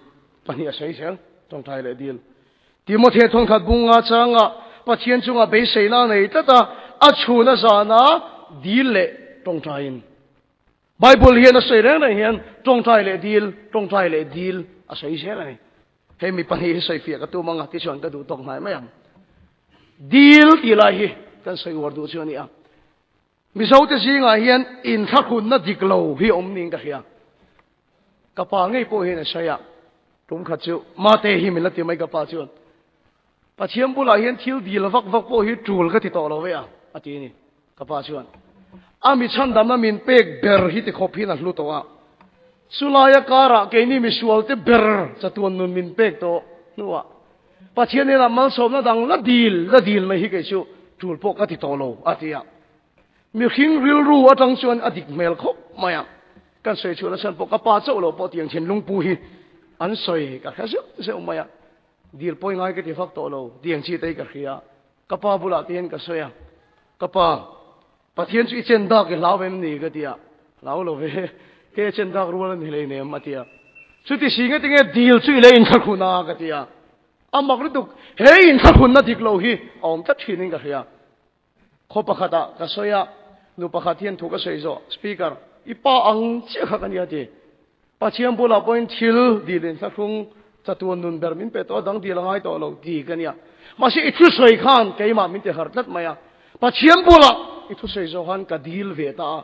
pahnih a sawi zel, tawngtai leh dil. Timothea thawnkhat bunga changa Pathian chunga beiseina a nei tlat a, a chhun a zana dil leh tawngtaiin. Bible hian a sawi reng reng hian tawngtai leh dil, tawngtai leh dil a sawi zel a ni. Hei mi pahnih hi sawi fiah ka tum anga tichuan ka duh tawk hnai mai ang. Dil tih lai hi kan sawi uar duh chu a ni a. Mizote zingah hian inthlahrunna dik lo hi awm niin ka hria. Ka pa ngei pawh hian a sawi a, tum khat chu mate hi min la ti mai ka pa chuan. Pathian bulah hian thil dil vak vak pawh hi tul ka ti tawh lo ve a, a ti a ni. Ka pa chuan, A mi chhandamna min pek ber hi ti khawp hian a hlu tawh a. Chulaia karah keini misualte ber chatuan nun min pek tawh hnuah Pathian hnenah malsawmna dang la dil la dil mai hi kei chu tul pawh ka ti tawh lo, a ti a. Mihring rilru atang chuan a dik hmel khawp mai a. Kan sawi chhuahna chhan pawh ka pa chauh lo pawh tiang thinlungpu hi an sawi ka hre zeuh zeuh mai a. Dil pawi ngai ka ti vak tawh lo, tiang chi te hi ka hria. Ka pa bulah te hian ka sawi a, Ka pa, Pathian chu i chen dak i hlau em ni? ka ti a, Hlau lo ve, kei a chen dak rual a ni hlei nem a ti a. Chuti si nge tinge dil chu i lei inthlahrun a? ka ti a. A mak lutuk, he inthlahrunna dik lo hi a awm tlat thinin ka hria. Khaw pakhatah ka sawi a, nu pakhat hian thu ka sawi zawh, Speaker, i pa ang chiah kha ka nia ti. Pathian bulah pawhin thil dil inthlahrung chatuan nun ber min pe tawh a, dang dil a ngai tawh lo ti ka nia. Mahse i thusawi khan keimah min ti harh tlat mai a, Pathian bulah i thusawi zawh khan ka dil ve ta a,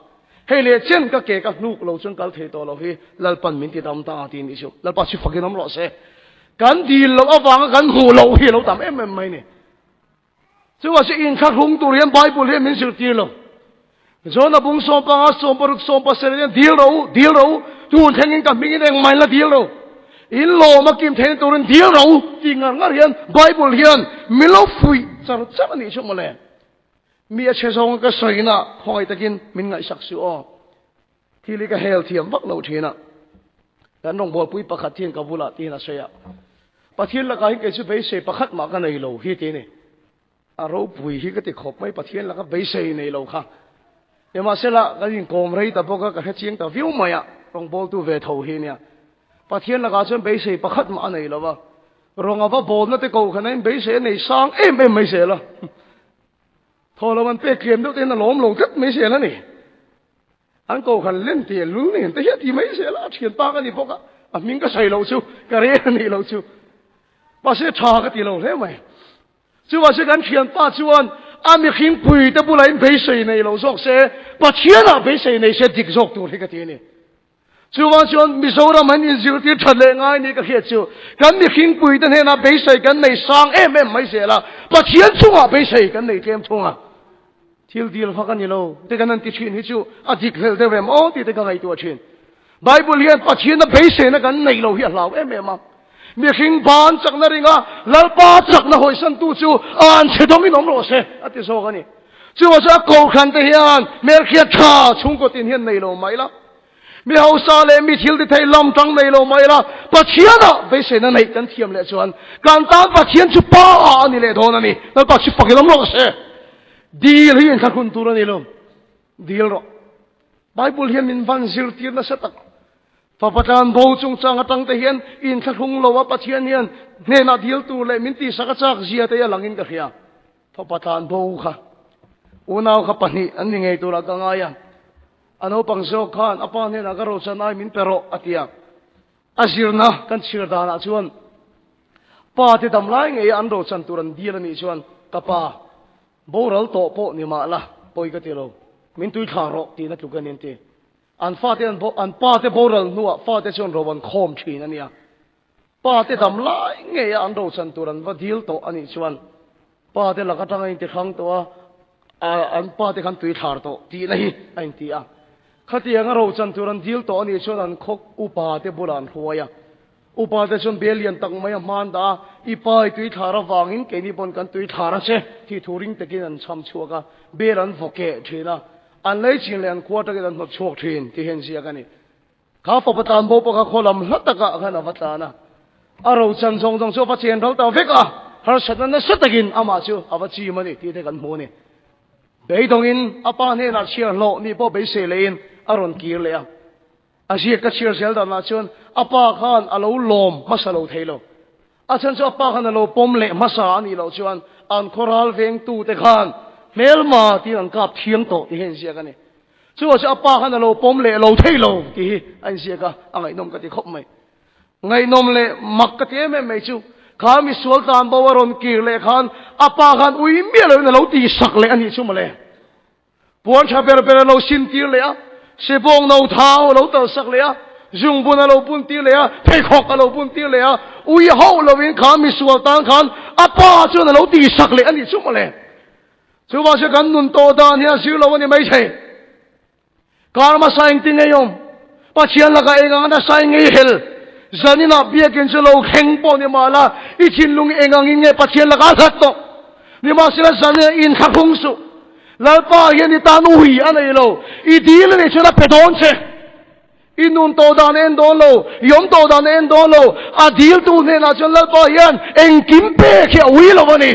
hei leh chen ka ke ka hnuk lo chuan kal thei tawh lo hi Lalpan min ti dam ta a ti nih chu. Lalpa chu fakin awm rawh se. Kan dil loh avanga kan hmuh loh hi a lo tam em em mai ni. Chuvah chu inthlahrung tur hian Bible hian min zirtir lo. Jona bung 15, 60, 17 hian dil ro u, dil ro u, tun thlengin ka hmingin engmah in la dil ro. In lawm a kim theihna turin dil ro u tih ngar ngar hian Bible hian min lo fuih char char a nih chu mawle. Mi a chhe zawnga ka sawina khawngaih takin min ngaihsak suh aw. Thil hi ka hel thiam vak lo thin a. Kan rawngbawlpui pakhat hian ka bulah tiin a sawi a. Pathian lakah hian kei chu beisei pakhat mah ka nei lo hi ti a ni. A ropui hi ka ti khawp mai Pathian laka beisei nei lo kha. Nimahsela kan inkawm rei ta bawk a, ka hrechiang ta viau mai a, rawngbawltu ve tho hi nia. Pathian lakah chuan beisei pakhat mah a nei lo va. Rawng a va bawlna te ko khan a inbeisei a nei sang em em mai zel a. Thaw lo an pek tlem deuh te hian a lawm lo tlat mai zel a ni. An kohhran len tih lul nen te hi a ti mai zel a, a thianpa ka ni bawk a, a hming ka sawi loh chu, ka rel a nih loh chu. Mahse tha ka ti lo hle mai. Chuvah chu kan thianpa chuan a mihring pui te bulah in beisei nei lo zawk se, Pathianah beisei nei se dik zawk tur hi ka ti a ni. Chuvang chuan Mizoram an inzirtir that leh ngai ni ka hriat chu, kan mihring pui te hnenah beisei kan nei sang em em mai zel a, Pathian chungah beisei kan nei tlem thung a. Thil dil vak a ni lo te kan han ti thin hi chu a dik hlel deuh em aw tih te ka ngaihtuah thin. Bible hian Pathiana beiseina kan neih lo hi a hlau em em a. Mihring ban chakna ringa Lalpa chakna hawisantu chu an chhe dawngin awm rawh se a ti zawk a ni. Chuvang chuan a kohhran te hian hmelhriat tha chhungkaw tin hian nei lo mai la. Mi hausa leh mi thil ti thei lam tang nei lo mai la, Pathianah beiseina neih kan thiam leh chuan kan tan Pathian chu Pa a ni leh dawn a ni. Lalpa chu fak in awm rawh se. Dil hi inthlahrun tur a ni lo. Dil rawh. Bible hian min van zirtir nasa tak. Fapa tlan bo chungchang atang te hian inthlahrung lo a Pathian hian hnenah dil tur leh min tihsak a chak zia te hi a langin ka hria. Fapa tlan bo kha unau kha pahnih an ni ngei turah ka ngai a. A naupang zawk khan a pa hnenah ka rochan ai min pe rawh a ti a. A zirna kan chhir danah chuan. Pa te dam lai ngei a an rochan tur an dil a nih chuan ka pa boral tawh pawh ni mah la pawi ka ti lo, min tui thla rawh tihna tluk a ni an ti. An fate an an pa te boral hnuah fate chuan ro an khawm thin a nia. Pa te dam lai ngei a an rochan tur an va dil tawh a nih chuan pa te lak atanga intihrang tawh a, an pa te khan tui thlar tawh tihna hi a inti a. Khatianga rochan tur an dil tawh a nih chuan an khaw upa te bulah an hruai a. Upa te chuan bel lian tak mai a hman dah a, i pa i tui thlar avangin keini pawn kan tui thlar a che tih thu ring takin an chham chhuak a, bel an vaw keh thin a, an lei chin leh an khua takin an hnawt chhuak thin tih hian ziak a ni. Kha fapa tlan bo pawh kha khaw lam hla takah khan a va tlan a, a rochan zawng zawng chu a va chen ral ta vek a, harsatna nasa takin amah chu a va chim a ni tih te kan hmu a ni. Beidawngin a pa hnenah chhiar hlawh nih pawh beisei lehin a rawn kir leh a. A ziak ka chhiar zel danah chuan a pa khan a lo lawm hmasa lo thei lo. A chhan chu a pa khan a lo pawm leh hmasa a nih loh chuan an khawral vengtute khan hmelma tiin an kap thiang tawh tih hi a inziak a ni. Chuvah chuan a pa khan a lo pawm leh lo thei lo tih hi a inziak a, a ngaihnawm ka ti khawp mai. Ngaihnawm leh mak ka ti em em mai chu kha misual tlan bo a rawn kir leh khan a pa khan ui miah loin a lo tihsak leh a nih chu mawle. Puan tha ber ber a lo sin tir leh a, sebawng no thau a lo tal sak leh a, zungbun a lo bun tir leh a, pheikhawk a lo bun tir leh a, ui hauh lovin kha misual tan khan a pa chuan a lo ti sak leh a nih chu mawle. Chuvang chuan kan nun tawh dan hi a zir lo a ni maithei. Karma sa engtin ngei awm? Pathian lakah eng anga nasa in ngei hel? Zaninah biakin chu lo thleng pawh ni mah la, i thinlung eng angin nge Pathian lakah a hlat tawh? Nimahsela zaninah i inthlahrung suh. Lalpa hian i tan ui a nei lo. I dil a nih chuan a pe dawn che. I nun tawh dan a en dawn lo, i awm tawh dan a en dawn lo. A diltu hnenah chuan Lalpa hian engkim pek hi a ui lo a ni.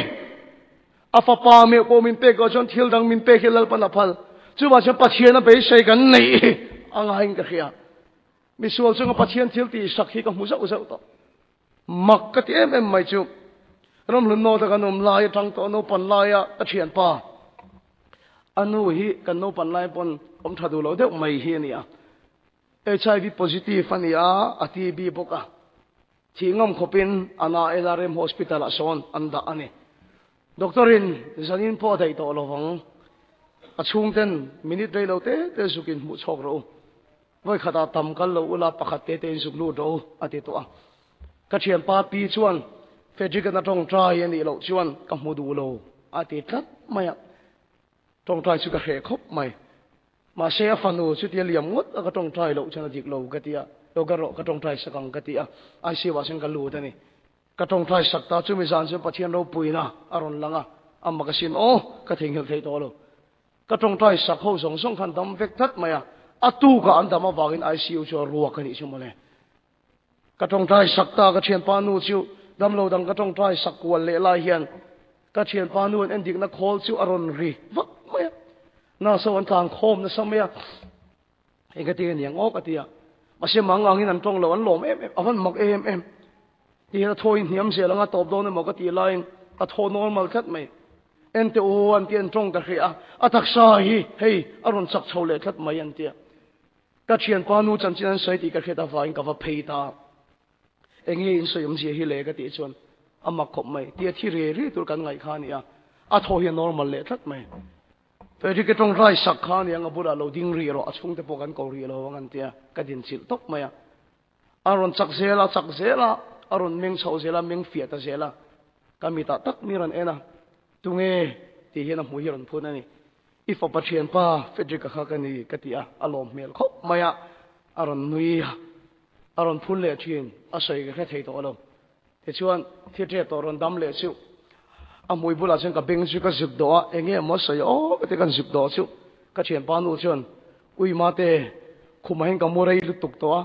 A fapa meuh pawh min pek loh chuan thil dang min pek hi Lalpan a phal. Chuvah chuan Pathian a beisei kan neih hi a ngaiin ka hria. Misual chunga Pathian thil tih sak hi ka hmu zauh zauh tawh. Mak ka ti em em mai chu. Ramhlun nawta kan awm lai atang tawh naupan laia ka thianpa a nu hi kan naupan lai pawn awm tha duh lo deuh mai hi a ni a. HIV positive a ni a, a TB bawk a. Thih ngam khawpin ana LRM Hospital ah sawn an dah a ni. Doctor in zanin pawh a daih tawh lo vang. A chhungten minute rei lo te te zuk in hmuh chhawk rawh u. Vawi khatah tam kal lo ula pakhat te te in zuk lut rawh u a ti tawh a. Ka thianpa pi chuan Frederick an a tawngtai a nih loh chuan ka hmu duh lo a ti tlat mai a. Tawngtai chu ka hreh khawp mai. Mahse a fanu chutia liam ngawt a ka tawngtai loh chuan a dik lo ka ti a, lo ka rawh ka tawngtai sak ang ka ti a, ICU ah chuan ka lut a ni. Ka tawngtai sak ta chumi zan chuan Pathian ropuina a rawn lang a, a mak asin aw ka theihnghilh theih tawh lo. Ka tawngtai sak ho zawng zawng khan dam vek tlat mai a, a tukah an dam avangin ICU chu a ruak a nih chu mawle. Ka tawngtai sak ta ka thianpa nu chu damlo dang ka tawngtai sak kual leh lai hian ka thianpa nu an endikna khawl chu a rawn ri vak mai a. Nurse ho an tlan khawm nasa mai a. Eng ka ti a niang aw ka ti a. Mahse mang angin an tawng lo an lawm em em a van mak em em. Ti hian a thaw in hniam zel anga tawp dawn emaw ka tih laiin a thaw normal tlat mai. Ente u an ti an tawng ta hreh a. A taksa hi hei a rawn chak chho leh tlat mai an ti a. Ka thianpa nu chanchin an sawi tih ka hriat avangin ka va phei ta. Enge in sawi awmzia hi le ka tih chuan a mak khawp mai. Tia thi ri ri tur kan ngaih kha a ni a, a thaw hi a normal leh tlat mai. Frederick-a tawng rai sak kha a ni ang, a bulah lo ding rih rawh, a chhungte pawh kan ko rih lo ang an ti a, ka din chilh tawp mai a. A rawn chak zel a, chak zel a, a rawn meng chho zel a, meng fiah ta zel a. Ka mitah tak mi rawn en a, tunge tih hian a hmuh hi a rawn phun a ni. I fapa thianpa Frederick-a kha ka ni ka ti a, a lawm hmel khawp mai a, a rawn nui a, a rawn phun leh thin, a sawi ka hre thei tawh lo. Tichuan, thil ṭep tawh rawn dam leh chu a hmui bulah chuan ka beng chu ka zuk dawh a, eng nge maw sawi aw ka ti kan zuk dawh chu ka thianpa nu chuan Ui mate, khumah hian ka mu rei lutuk tawh a,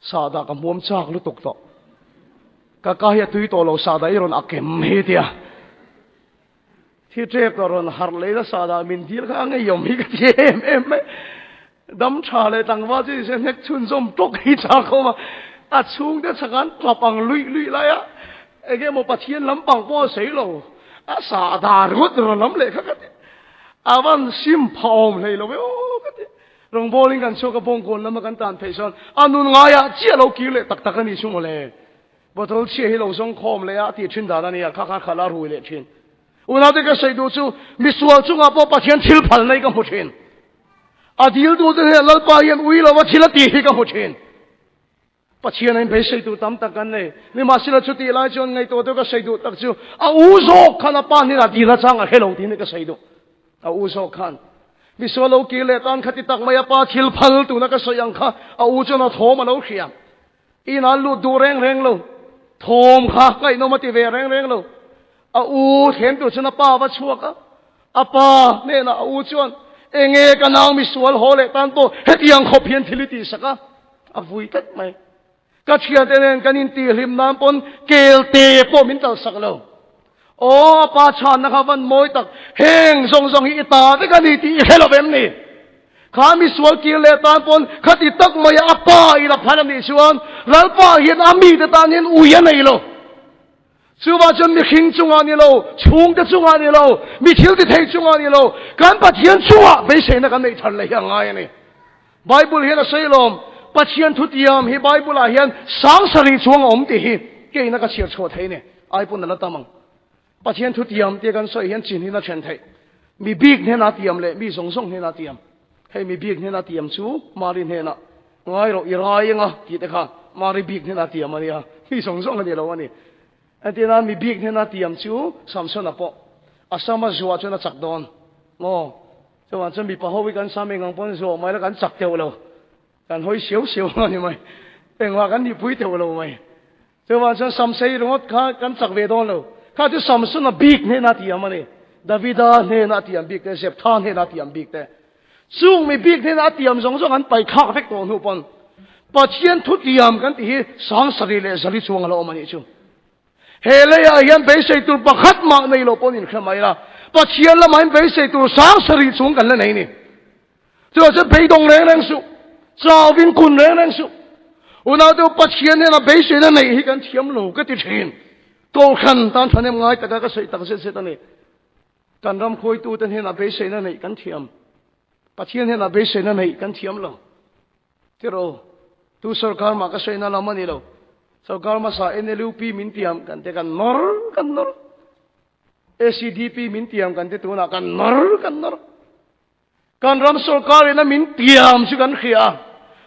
sahdah ka hmuam chak lutuk tawh. Ka ka hi a tui tawh lo, sahdah i rawn a kem hi tia. Thi ṭep tawh rawn harh leh nasa dah min dil kha a ngeiawm hi ka ti em em mai. Dam ṭha leh tlangval chu nise hnek chhunzawm tawk hi chak awm a, a chhungte chhak an tlap ang luih luih lai a, enge maw Pathian lampang pawh a sawi lo, a sah dar ngawt rawn lam leh kha ka ti. A van sim phah awm hlei lo e aw ka ti. Rawngbawlin kan chhuak a bawngkawn lama kan tan theih chuan a nun ngaiah chiah lo kir leh tak tak a ni chu mawle. Bottle chhia hi lo zawng khawm leh a, a tih thin dan a nia, kha khan khalh a rui leh thin. Unaute ka sawi duh chu, misual chungah pawh Pathian thil phal nei ka hmu thin. A dil duhte hian Lalpa hian ui lova thil a tih hi ka hmu thin. Pathian a inbeisei tur tam tak kan nei. Nimahsela chutih lai chuan ngaihtuah deuh ka sawi duh tak chu a u zawk khan a pa hnenah dil achang a hre lo tiin ka sawi duh. A u zawk khan misual lo kir leh tan khati tak mai a pa thil phal tuna ka sawi ang kha a u chuan a thawm a lo hria. Inah lut duh reng reng lo. Thawm kha ngaihnawm a ti ve reng reng lo. A u thlem tur chuan a pa va chhuak a. A pa hnenah a u chuan, Enge ka nau misual haw leh tan pawh hetiang khawp hian thil i tihsak a? A vui tlat mai. Ka thiante nen kan intihhlim nan pawn kelte pawh min talsak lo. Aw, a pa chhanna kha van mawi tak, heng zawng zawng hi i ta vek a ni tih i hre lo em ni? Kha misual kir leh tan pawn khati tak maia a pa in a phal a nih chuan Lalpa hian a mite tan hian ui a nei lo. Chuvah chuan mihring chungah ni lo, chhungte chungah ni lo, mi thil ti thei chungah ni lo, kan Pathian chungah beiseina kan neih thar leh hi a ngai a ni. Bible hian a sawi lawm, Pathian thutiam hi Bible ah hian sang sarih chuang a awm tih hi keina ka chhiar chhuah thei ni. Ai pawn a la tam ang. Pathian thutiam tia kan sawi hian chin hin a then theih. Mi bik hnena tiam leh mi zawng zawng hnena tiam. Hei mi bik hnena tiam chu Mari hnena Ngai rawh i rai eng a tih te kha Mari bik hnena tiam a nia, mi zawng zawng a ni lo a ni. Entirna mi bik hnena tiam chu Samsona pawh a sam a zuah chuan a chak dawn maw? Chuvang chuan mipa ho hi kan sam eng ang pawn zuah mai la kan chak teuh lo, kan hawi siau siau a ni mai, engmah kan nihpui teuh lo mai. Chuvang chuan Samsei ringawt kha kan chak ve dawn lo. Kha chu Samsona bik hnena tiam a ni. Davida hnena tiam bik te, Zeptha hnena tiam bik te. Chung mi bik hnena a tiam zawng zawng an pai thlak vek tawh hnu pawn Pathian thu tiam kan tih hi 7000 li chuang a la awm a nih chu. He leiah hian beisei tur pakhat mah nei lo pawn inhre mai la, Pathian lamah hian beisei tur 7000 chung kan la nei ni. Chuvang chuan beidawng reng reng suh, chauvin kun reng reng suh. Unaute Pathian hnena beiseina neih hi kan thiam lo ka ti thin. Kohhran tan thahnem ngai taka ka sawi tak zet zet a ni. Kan ram khuaitute hnena beiseina neih kan thiam. Pathian hnena beiseina neih kan thiam lo. Tiraw, tu sorkar mah ka sawina lam a ni lo. Sorkar hmasa NLUP min tiam kan te kan nawr kan nawr. ACDP min tiam kan te tunah kan nawr kan nawr. Kan ram sorkar in a min tiam chu kan hria a,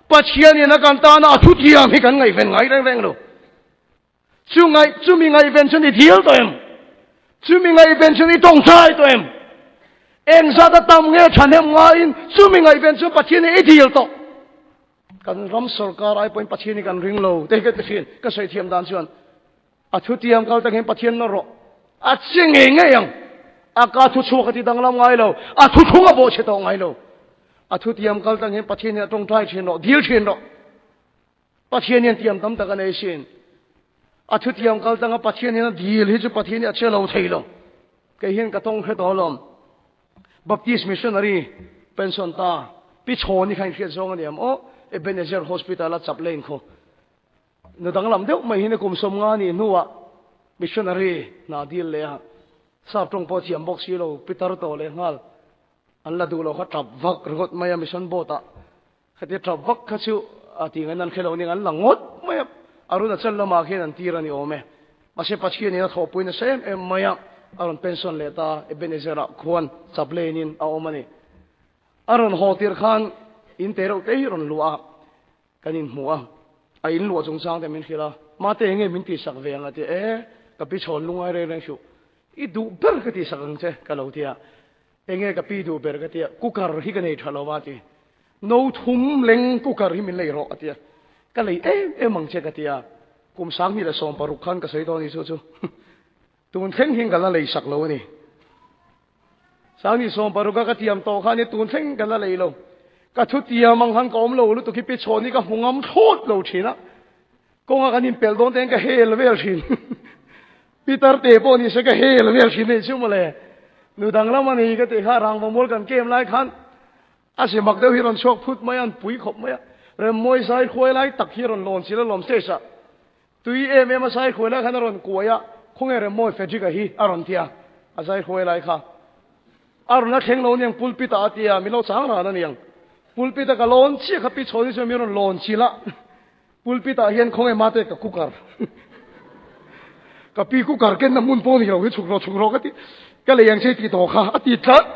Pathian in a kan tana a thu tiam hi kan ngaihven ngai reng reng lo. Chu ngaih, chumi ngaihven chu ni dil tawh em? Chumi ngaihven chu ni tawngtai tawh em? Engzat a tam nge thahnem ngaiin chumi ngaihven chu Pathian in i dil tawh. Kan ram sorkar ai pawhin Pathian hi kan ring lo te hi ka ti thin, ka sawi thiam dan chuan. A thutiam kal tak hian Pathian nawr rawh. A che ngei ngei ang. A ka thu chhuak a ti danglam ngai lo. A thu thlung a bawhchhe tawh ngai lo. A thutiam kal tak hian Pathian hian a tawngtai thin rawh, dil thin rawh. Pathian hian tiam tam tak a nei sin. A thutiam kal tanga Pathian hian a dil hi chu Pathian hi a che lo thei lo. Kei hian ka tawng hre tawh alawm. Baptist missionary pension ta Pi Chhawni kha inhriat zawng a ni am aw. Ebenezer Hospital a chaplain khaw. Nu danglam deuh mai hian kum 50 nih hnuah missionary hna dil leh a, sap tawng pawh thiam bawk si lo, pitar tawh leh nghal an la duh lo kha tap vak ringawt mai a mission board ah khatia tap vak kha chu a tih ngaihna an hre lo ning an la ngawt mai a, Arunachal lamah khian an tir a ni awm e. Mahse Pathian in a thawhpui nasa em em mai a, a rawn pension leh ta Ebenezer ah khuan chaplain in a awm a ni. A rawn haw tir khan in te reuh te hi rawn luah a. Kan inhmu a, a in luah chungchang te min hrilh a, Mate enge min tihsak ve ang a ti, E, ka pi chhawn lungai reng reng suh, i duh ber ka tihsak ang che ka lo ti a, Enge ka pi duh ber ka ti a, cooker hi ka nei tha lo a ti, No thum leng cooker hi min lei rawh a ti a, ka lei em em ang che ka ti a, kum 2016 khan ka sawi dawn ni chu chu tun thleng hian ka la lei sak lo a ni. 2016 a ka tiam tawh khan i tun thleng ka la lei lo. Ka thu tiam ang khan ka awm lo lutuk hi pi chhawn hi ka hmu ngam thlawt lo thin a. Kawnga kan inpelh dawn te hian ka hel vel thin. Pitar te pawh ni se ka hel vel thin anih chu mawle. Nu danglam a ni ka tih kha rangva mual kan kem lai khan a si mak deuh hi rawn chhuak phut mai a, an pui khawp mai a. Remmawi zai khuai lai tak hi rawn lawn chil a lawm stage ah. Tui em em a zai hruai lai khan a rawn kuai a, khawnge Remmawi Frederick-a hi a rawn ti a, a zai hruai lai kha a rawn la thleng lo aniang pulpit ah a ti a, min lo chang ran aniang. Pulpit a ka lawn chiah kha pi chhawn hi chuan min rawn lawn chilh a, pulpit ah hian khawnge mate ka cooker. Ka pi cooker kenna hmun pawh ni lo hi chhuk rawh chhuk rawh ka ti. Ka lei ang che ti tawh kha a ti tlat.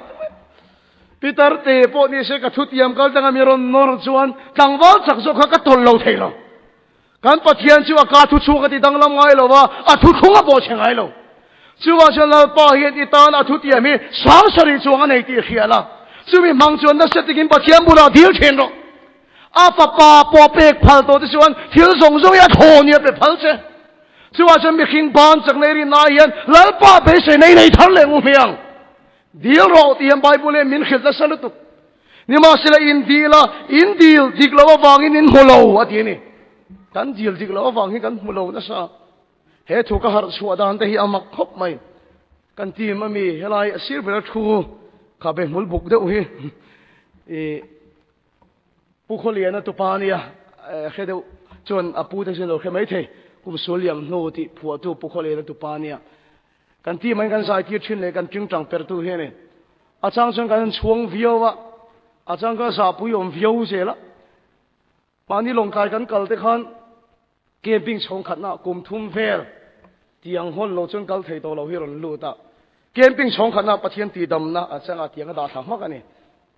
Peter te pawh ni se ka thutiam kal tanga mi rawn nawr chuan tlangval chak zawk kha ka tawlh lo thei lo. Kan Pathian chu a ka thu chhuak a ti danglam ngai lo va, a thu thlung a bawh chhe ngai lo. Chuvang chuan Lalpa hian i tan a thutiam hi sang sarih chuang a nei tih hria la. Chumi hmang chuan nasa takin Pathian bulah dil thin rawh. A fapa pawh pek phal tawh te chuan thil zawng zawng hi a thaw nia pe phal che. Chuvang chuan mihring ban chak nei rinna ah hian Lalpa beisei nei nei thar leh ngu hmiang. Dil rawh tih hian Bible hian min hrilh nasa lutuk. Nimahsela in dil a, in dil dik loh avangin in hmu lo a ti a ni. Kan dil dik loh avang hi kan hmu lo nasa. He thu ka harh chhuah dan te hi a mak khawp mai. Kan team a mi helai a sir ber a thu kha be hmul buk deuh hi i Pu Khawliana tupa a nia, hre deuh chuan a pu te chu lo hre mai thei. Kum sul liam hnu tih phuahtu Pu Khawliana tupa a nia. Kan team in kan zai tir thin leh kan tingtang pertu hi a ni. A chang chuan kan inchhuang viau a, a chang chuan zahpui awm viau zel a. Mahni lawngtlai kan kal te khan camping chhawng khatna kum thum vel tiang hawn lo chuan kal thei tawh lo hi rawn lut a. Camping chhawng khatna Pathian tihdamna a changa tiang a dah thla hmak a ni.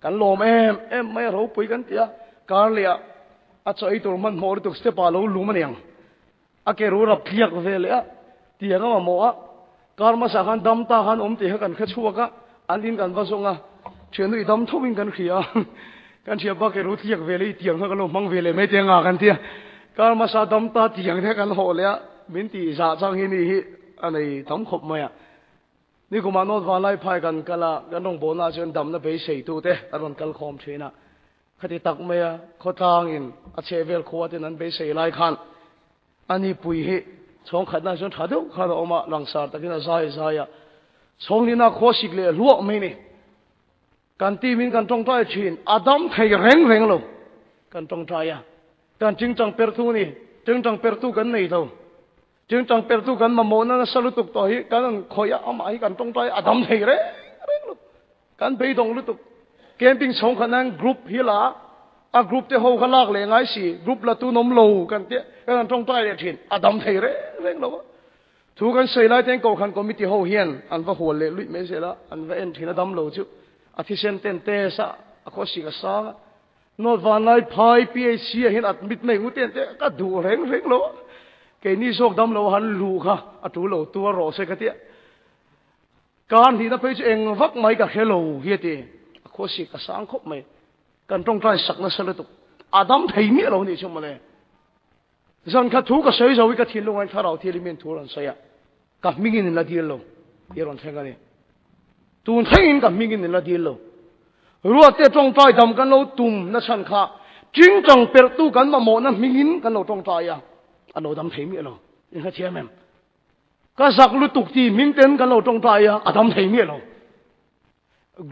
Kan lawm em em mai a, ropui kan ti a. Kar leh ah a chaw ei tur hmanhmawh lutuk step ah lo lum a niang. A ke ru rap tliak ve leh a, tiang a mamawh a, kar hmasa khan dam ta khan awm tih kha kan hre chhuak a, an in kan va zawng a, thiannu i dam tho in kan hria a, kan hria pa ke ru tliak ve leh i tiang kha kan lo hmang ve leh mai te anga kan ti a, kar hmasa dam ta tiang te kan hawh leh a, min tih zah chang hi ni hi a nei tam khawp mai a. Nikumah North Vanlaiphai kan kal a, kan rawngbawlna ah chuan damna beisei tu te an rawn kal khawm thin a, Khati tak maia khawtlangin a chhehvel khua ten an beisei lai khan a nipui hi chhawng khatna chuan tha deuh khan a awm a, langsar takin a zai zai a, chhawng hnihna khua sik leh hluah mai ni. Kan team in kan tawngtai thin, a dam thei reng reng lo. Kan tawngtai a, kan tingtang pertu ni, tingtang pertu kan nei lo. Tingtang pertu kan mamawhna nasa lutuk tawh hi kan an khawih a, amah hi kan tawngtai a dam thei reng reng lo. Kan beidawng lutuk. Camping chhawng khat nan group hi la a, group te ho kha lak leh ngai si, group la tun awm lo kan tia, kan han tawngtai leh thin, a dam thei reng reng lo a. Thu kan sawi lai ten Kohhran committee ho hian an va hual leh luih mai zel a, an va en thin a dam lo chu a thisen ten test a, a khawsik a sang a. North Vanlai Phai PHC ah hian admit mai ngu ten te ka duh reng reng lo a. Keini zawk dam lo han luh kha a tul lo tuar rawh se ka tia. Kar hnihna phei chu eng vak mai ka hre lo hi a ti. A khawsik a sang khawp mai. Kan tawngtai sak nasa lutuk. A dam thei miah lo nih chu mawle. Zan khat thu ka sawi zo hi ka thinlung ain thlarau thil hi min thu rawn sawi a. Ka hmingin in la dil lo hi rawn thleng a ni. Tun thlengin ka hmingin in la dil lo. Ruatte tawngtai dam kan lo tum na chhan kha tingtang perhtu kan mamawhna hmingin kan lo tawngtai a. A lo dam thei miah lo. In hrethiam em? Ka zak lutuk tih hming ten kan lo tawngtai a, a dam thei miah lo.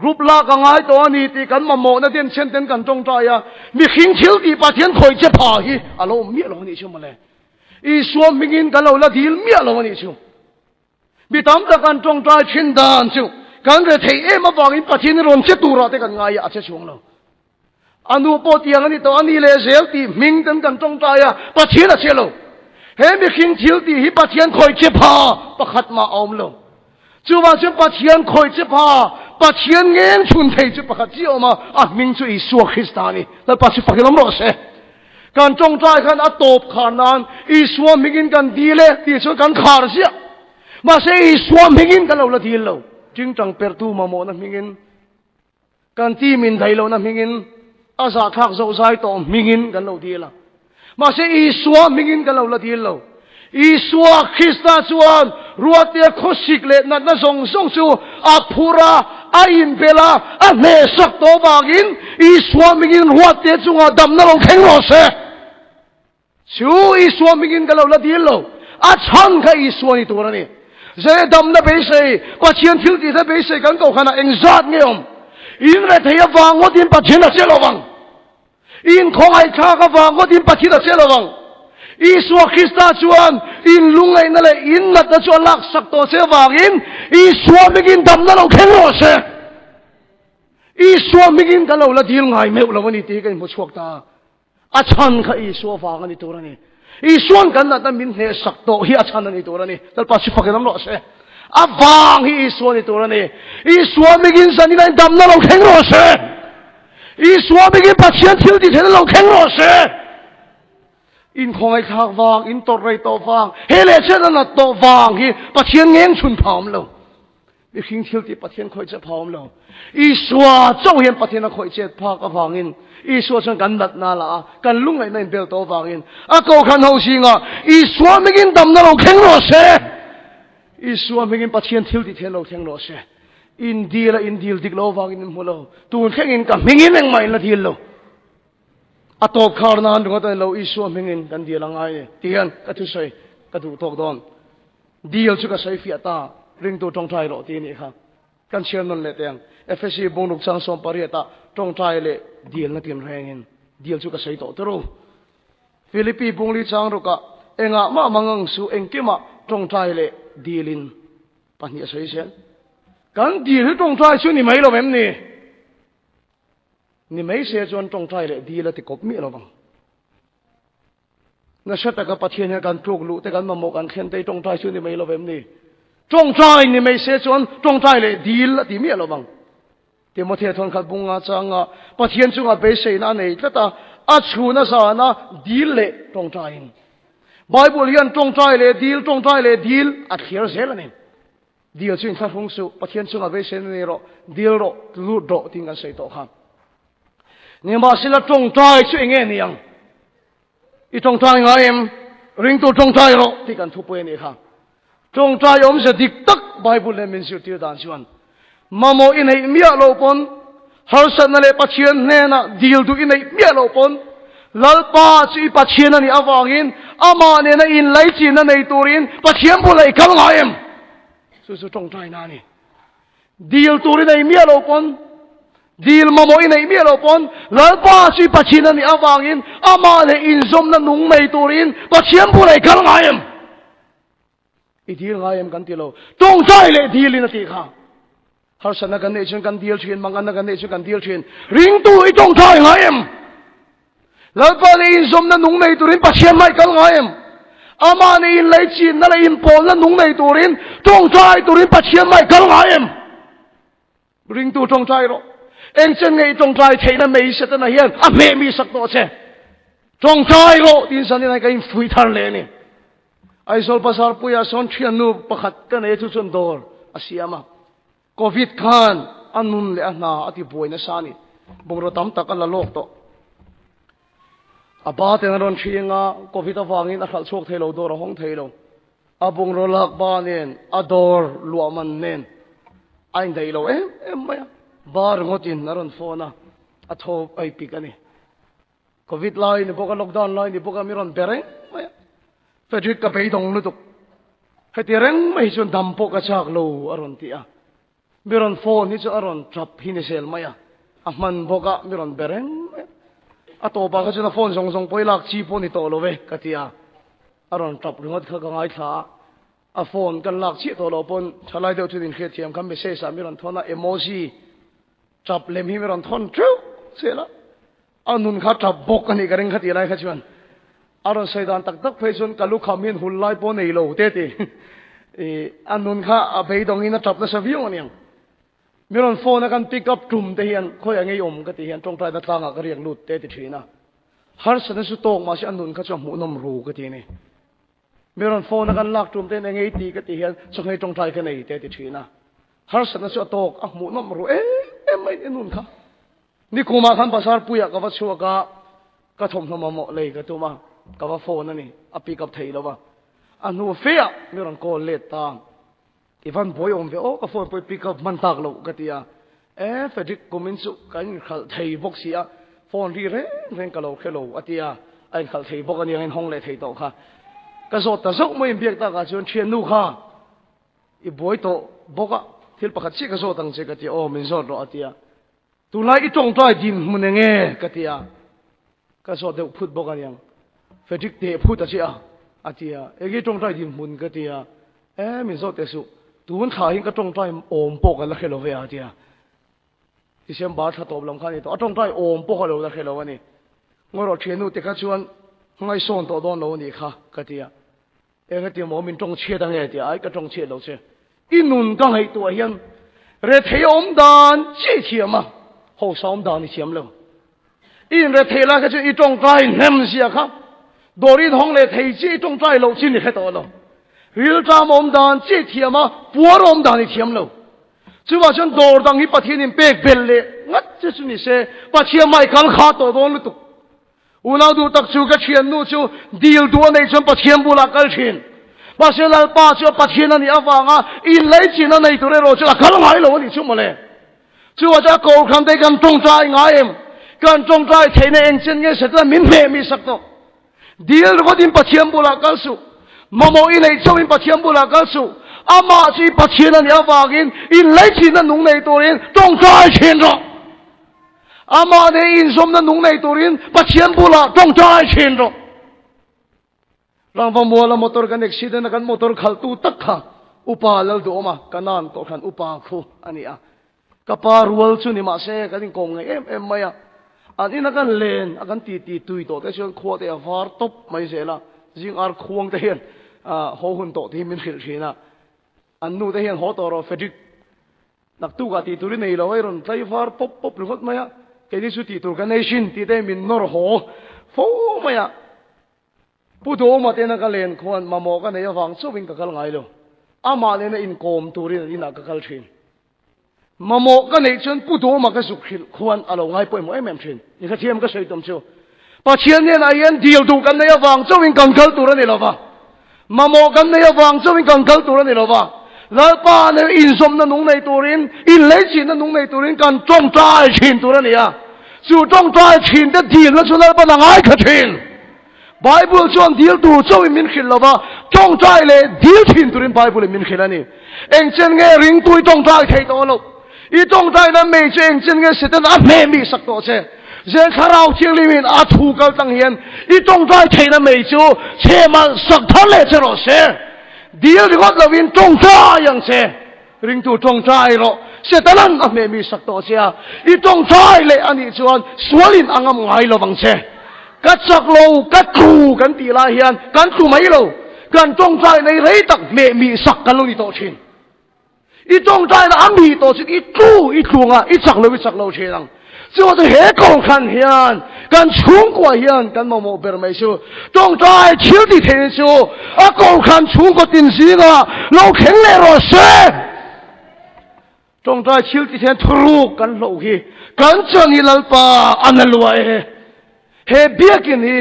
Group lak a ngai tawh a ni tih kan mamawhna den chen ten kan tawngtai a, mihring thil tih Pathian khawi che pha hi a lo awm miah lo a nih chu mawle. Isua hmingin kan lo la dil miah lo a nih chu. Mi tam tak kan tawngtai thin dan chu kan re thei em avangin Pathian rawn che turah te kan ngai a, a che chhuang lo. A nu pawh tiang a ni tawh, a ni leh zel tih hming ten kan tawngtai a, Pathian a che lo. He mihring thil tih hi Pathian khawi che pha pakhat mah a awm lo. Chuvang chuan Pathian khawi che pha, Pathian ngeng chhun thei chu pakhat chiah a awm a, a hming chu Isua Krista a ni. Lalpa chu fakin awm rawh se. Kan tawngtai khan a tawp khar nan Isua hmingin kan dil e tih chuan kan khar ziah. Mahse Isua hmingin kan lo la dil lo. Tingtang perhtu mamawhna hmingin Kan team in daih lohna hmingin a zahthlak zoh zai tawh hmingin kan lo dil a. Mahse Isua hmingin kan lo la dil lo. Isua Krista chuan ruatia khawsik leh natna zawng zawng chu a phur a, a inbel a, a hnehsak tawh vangin Isua hmingin ruatia chungah damna lo thleng rawh se. Chu Isua hmingin ka lo la dil lo. A chhan kha Isua ni tur a ni. Zai damna beisei, Pathian thil tihna beisei kan kohhranah engzat nge awm? In rethei avang ngawtin Pathian a che lo vang. In khawngaihthlak avang ngawtin Pathian a che lo vang. Isua Krista chuan in lungngaihna leh in natna chu a laksak tawh che avangin Isua hmingin damna lo thleng rawh se. Isua hmingin kan lo la dil ngai meuh lo a ni tih hi ka inhmu chhuak ta. A chhan kha Isua vang a ni tur a ni. Isuan kan natna min hnehsak tawh hi a chhan a ni tur a ni. Lalpa chu fakin awm rawh se. A vang hi Isua ni tur a ni. Isua mingin zanin a indamna lo thleng rawh se. Isua mingin Pathian thil tih theihna lo thleng rawh se. In khawngaihthlak vang, in tawrh rei tawh vang, he leh chen a nat tawh vang hi Pathian ngeng chhun pha awm lo. Mihring thil tih Pathian khawih chet pha awm lo. Isua chauh hian Pathian a khawih chet phak avangin Isua chuan kan natna la a, kan lungngaihna in bel tawh avangin a kohhran ho zingah Isua hmingin damna lo thleng rawh se. Isua hmingin Pathian thil tih thian lo thleng rawh se. In dil a in dil dik lo avangin in hmu lo. Tun thlengin ka hmingin engmah in la dil lo. A tawp khar nan ringawt a ni lo, Isua hmingin kan dil a ngai ni ti hian ka thusawi ka duh tawk dawn. Dil chu ka sawi fiah ta, ringtu tawngtai rawh ti anih kha. Kan chhiar nawn leh teh ang. Efesi bungruk chang 18 ah tawngtai leh dilna tinrengin dil chu ka sawi tawh turu. Philippi bungli chang rukah engah mah mangang suh engkimah tawngtai leh dilin pahnih a sawi zel. Kan dil hi tawngtai chu ni mai lo em ni? Ni mai se chuan tawngtai leh dil a ti kawp miah lo vang. Nasa taka Pathian hian kan tluk luh te kan mamawh kan thlen te hi tawngtai chu ni mai lo vem ni? Tawngtai ni mai se chuan tawngtai leh dil a ti miah lo vang. Timothea thawn khat bunga changa Pathian chunga beiseina a nei tlat a, a chhun a zana dil leh tawngtaiin. Bible hian tawngtai leh dil, tawngtai leh dil a thliar zel a ni. Dil chu inthlahrung suh, Pathian chungah beiseina nei rawh, dil rawh, lut rawh tiin kan sawi tawh kha. Nimahsela tawngtai chu enge ni ang? I tawngtai ngai em? Ringtu tawngtai rawh tih kan thupui a nih kha. Tawngtai awmzia dik tak Bible leh min zirtir dan chuan mamawh i neih miah loh pawn, harsatna leh Pathian hnenah dil duh i neih miah loh pawn, Lalpa chu i Pathian a nih avangin amah nena inlaichinna nei turin Pathian bulah i kal ngai em? Chu chu tawngtaina a ni. Dil tur i nei miah loh pawn, dil mamawh i neih miah loh pawn, Lalpa chu i Pathian a nih avangin amah leh inzawmna nung nei turin Pathian bulah i kal ngai em? I dil ngai em kan ti lo. Tawngtai leh dilin a tih kha. Harsatna kan neih chuan kan dil thin, manganna kan neih chuan kan dil thin. Ringtu i tawngtai ngai em? Lalpa leh inzawmna nung nei turin Pathian mai kal ngai em? Amah nih inleichinna leh inpawlna nung nei turin tawngtai turin Pathian mai kal ngai em? Ringtu tawngtai rawh. Engchen nge i tawngtai theihna mei Setana hian a hmeh mi sak tawh che. Tawngtai rawh tiin zanin ah ka infuih thar leh a ni. Aizawl bazar puiah sawn thiannu pakhat ka nei chu chuan dawr a siam a. Covid khan a nun leh a hna a ti buai nasa a ni. Bungraw tam tak a la lawk tawh. A ba ten a rawn hring a, Covid avangin a hralh chhuak thei lo, dawr a hawng thei lo. A bungraw lak ba nen, a dawr luah man nen a indaih lo em em mai a. Ba ringawtin a rawn phone a, a thaw a ipik a ni. Covid lai ni bawk a, lockdown lai ni bawk a, mi rawn be reng mai a. Frederick ka beidawng lutuk. Heti reng mai hi chuan dam pawh ka chak lo a rawn ti a. Mi rawn phone hi chu a rawn tap hi ni zel mai a. A hman bawk a, mi rawn be reng mai a. A tawpah kha chuan a phone zawng zawng pawh i lak chi pawh ni tawh lo ve ka ti a. A rawn tap ringawt kha ka ngaithla a. A phone kan lak chiah tawh loh pawn thalai deuh chuan inhriatthiam kha message ah mi rawn thawn a, emoji tap lem hi mi rawn thawn teuh zel a. A nun kha tap bawk a nih ka ring kha tih lai kha chuan a rawn sawi dan tak tak phei chuan ka lukham hian hul lai pawh nei lo te ti. A nun kha a beidawngin a tap nasa viau a niang. Mi rawn phone a kan pick up tum te hian khawiah ngei awm ka tih hian tawngtaina tlangah ka riak lut te ti thin a. Harsatna chu tawk mahse a nun kha chu a hmuhnawm ru ka ti a ni. Mi rawn phone a kan lak tum te hian engei ti ka tih hian chawhmeh tawngtai ka nei te ti thin a. Harsatna chu a tawk a hmuhnawm ru em em mai a nun kha. Nikumah khan bazar puiah ka va chhuak a, ka thawmhnaw mamawh lei ka tum a, ka va phone a ni, a pick up thei lo va. A hnu feah mi rawn call let ta, I van buai awm ve aw, ka phone pawh i pick up hman tak loh ka ti a. E Frederick kumin chu ka inkhalh thei bawk si a, phone ri reng reng ka lo hre lo a ti a, a inkhalh thei bawk a nia, inhawng leh thei tawh kha. Ka zawt ta zauh mai inbiak takah chuan thiannu kha, I buai tawh bawk a, thil pakhat chiah ka zawt ang che ka ti a, aw min zawt rawh a ti a. Tunlai i tawngtai dinhmun eng nge? ka ti a, ka zawt deuh phut bawk a niang. Frederick teh phut a che a, a ti a, eng nge i tawngtai dinhmun? ka ti a, e min zawt teh suh, tun thla hian ka tawngtai awm pawh ka la hre lo ve a, a ti a. December thla tawp lam kha a ni tawh, a tawngtai awm pawh ka lo la hre lo a ni. Ngawi rawh thiannu te kha chuan. Ngaihsawn tawh dawn lo a nih kha, ka ti a. Engati maw min tawng chhiat ange a ti a, ai ka tawng chhiat lo che. I nun ka ngaihtuah hian rethei awm dan chiah i thiam a, hausa awm dan i thiam lo. I inrethei lai kha chu i tawngtai hnem zia kha, dawr in hawng leh thei chiah i tawngtai loh chin i hre tawh lo. Rilṭam awm dan chiah i thiam a, puar awm dan i thiam lo. Chuvah chuan dawr dang hi Pathian in pek belh leh ngat che chu ni se, Pathian mah i kal kha tawh dawn lutuk. Unau duh tak chu ka thiannu chu dil duh a neih chuan Pathian bulah kal thin. Mahse Lalpa chu a Pathian a nih avanga inlaichin a nei tur erawh chu a kal ngai lo a nih chu mawle. Chuvah chuan a kohhran te kan tawngtai ngai em? Kan tawngtai theihna eng chen nge Setana min hneh mi sak tawh. Dil ringawtin Pathian bulah kal suh. Mamawh i neih chauhin Pathian bulah kal suh. Amah chu i Pathian a nih avangin inlaichinna nung nei turin tawngtai thin rawh. Amah nen inzawmna nung nei turin Pathian bulah tawngtai thin rawh. Rangva muala motor kan accident a kan motor khalhtu tak kha upa Lalduhawma Kanan kohhran upa khu a ni a. Ka pa rual chu ni mahse kan inkawm ngei em em mai a. An ina kan len a kan titi tui tawh te chuan khua te a var tawp mai zel a. Zing ar khuang te hian haw hun tawh te hi min hrilh thin a. An nu te hian haw tawh rawh Frederick Naktukah tih tur i nei lo a, i rawn tlai var pawp pawp ringawt mai a, keini chu tih tur ka nei hrin tih te min nawr haw fo mai a. Pu Dawma tena ka len khuan mamawh ka nei avang chauhin ka kal ngai lo, amah nena inkawm turin an inah ka kal thin. Mamawh ka neih chuan Pu Dawma ka zuk hrilh khuan a lo ngai pawimawh em em thin. Ni kha thiam ka sawi tum chu Pathian hnenah hian dil duh kan nei avang chauhin kan kal tur a ni lo va. Mamawh kan nei avang chauhin kan kal tur a ni lo va. Lalpa nen inzawmna nung nei turin, inleichhinna nung nei turin kan tawngtai thin tur a ni a. Chu tawngtai thin te dilna chu Lalpan a ngaithla thin. Bible chuan dil tur chauhin min hrilh lo va, tawngtai leh dil thin turin Bible in min hrilh a ni. Engchen nge ringtu i tawngtai thei tawh lo? I tawngtaina mei chu engchen nge Satan a hmeh mi sak tawh che? Zen Thlarau Thianghlimin a thu kal tang hian i tawngtai theihna mei chu chhema sak thar leh che rawh se. Dil ringawt lovin tawngtai ang che. Ringtu tawngtai rawh. Setanan a hmeh mi sak tawh che a, i tawngtai leh a nih chuan sualin a ngam ngai lovang che. Ka chak lo, ka tlu kan tih lai hian kan tlu mai lo. Kan tawngtai nei rei tak hmeh mi sak kan lo ni tawh thin. I tawngtaina a mi tawh chu i tlu i tlung a, i chak lo i chak lo thin ang. Chuan chu he kohhran hian kan chhungkua hian kan mamawh ber mai chu tawngtai thil ti thei chu a kohhran chhungkaw tin zinga lo thleng leh rawh se. Tawngtai thil ti thei thuruk kan hloh hi kan chuan hi Lalpa a na lua e. He biakin hi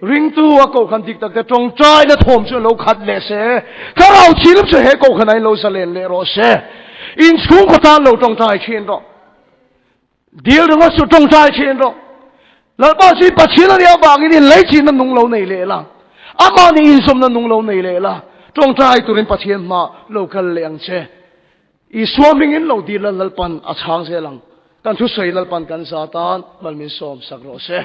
ringtu a kohhran dik takte tawngtaina thawm chu lo khat leh se, thlarau thilm chu he kohhran ah in lo zalen leh rawh se. In chhungkaw tan lo tawngtai thin rawh. Dil ringawt chu tawngtai thin rawh. Lalpa chu i Pathian a nih avangin in leichinna nung lo nei leh la, amah nih inzawmna nung lo nei leh la, tawngtai turin Pathian hma lo kal leh ang che. Isua hmingin lo dil la Lalpan a chhang zel ang. Kan thusawi Lalpan kan za tan mal min sawm sak rawh se.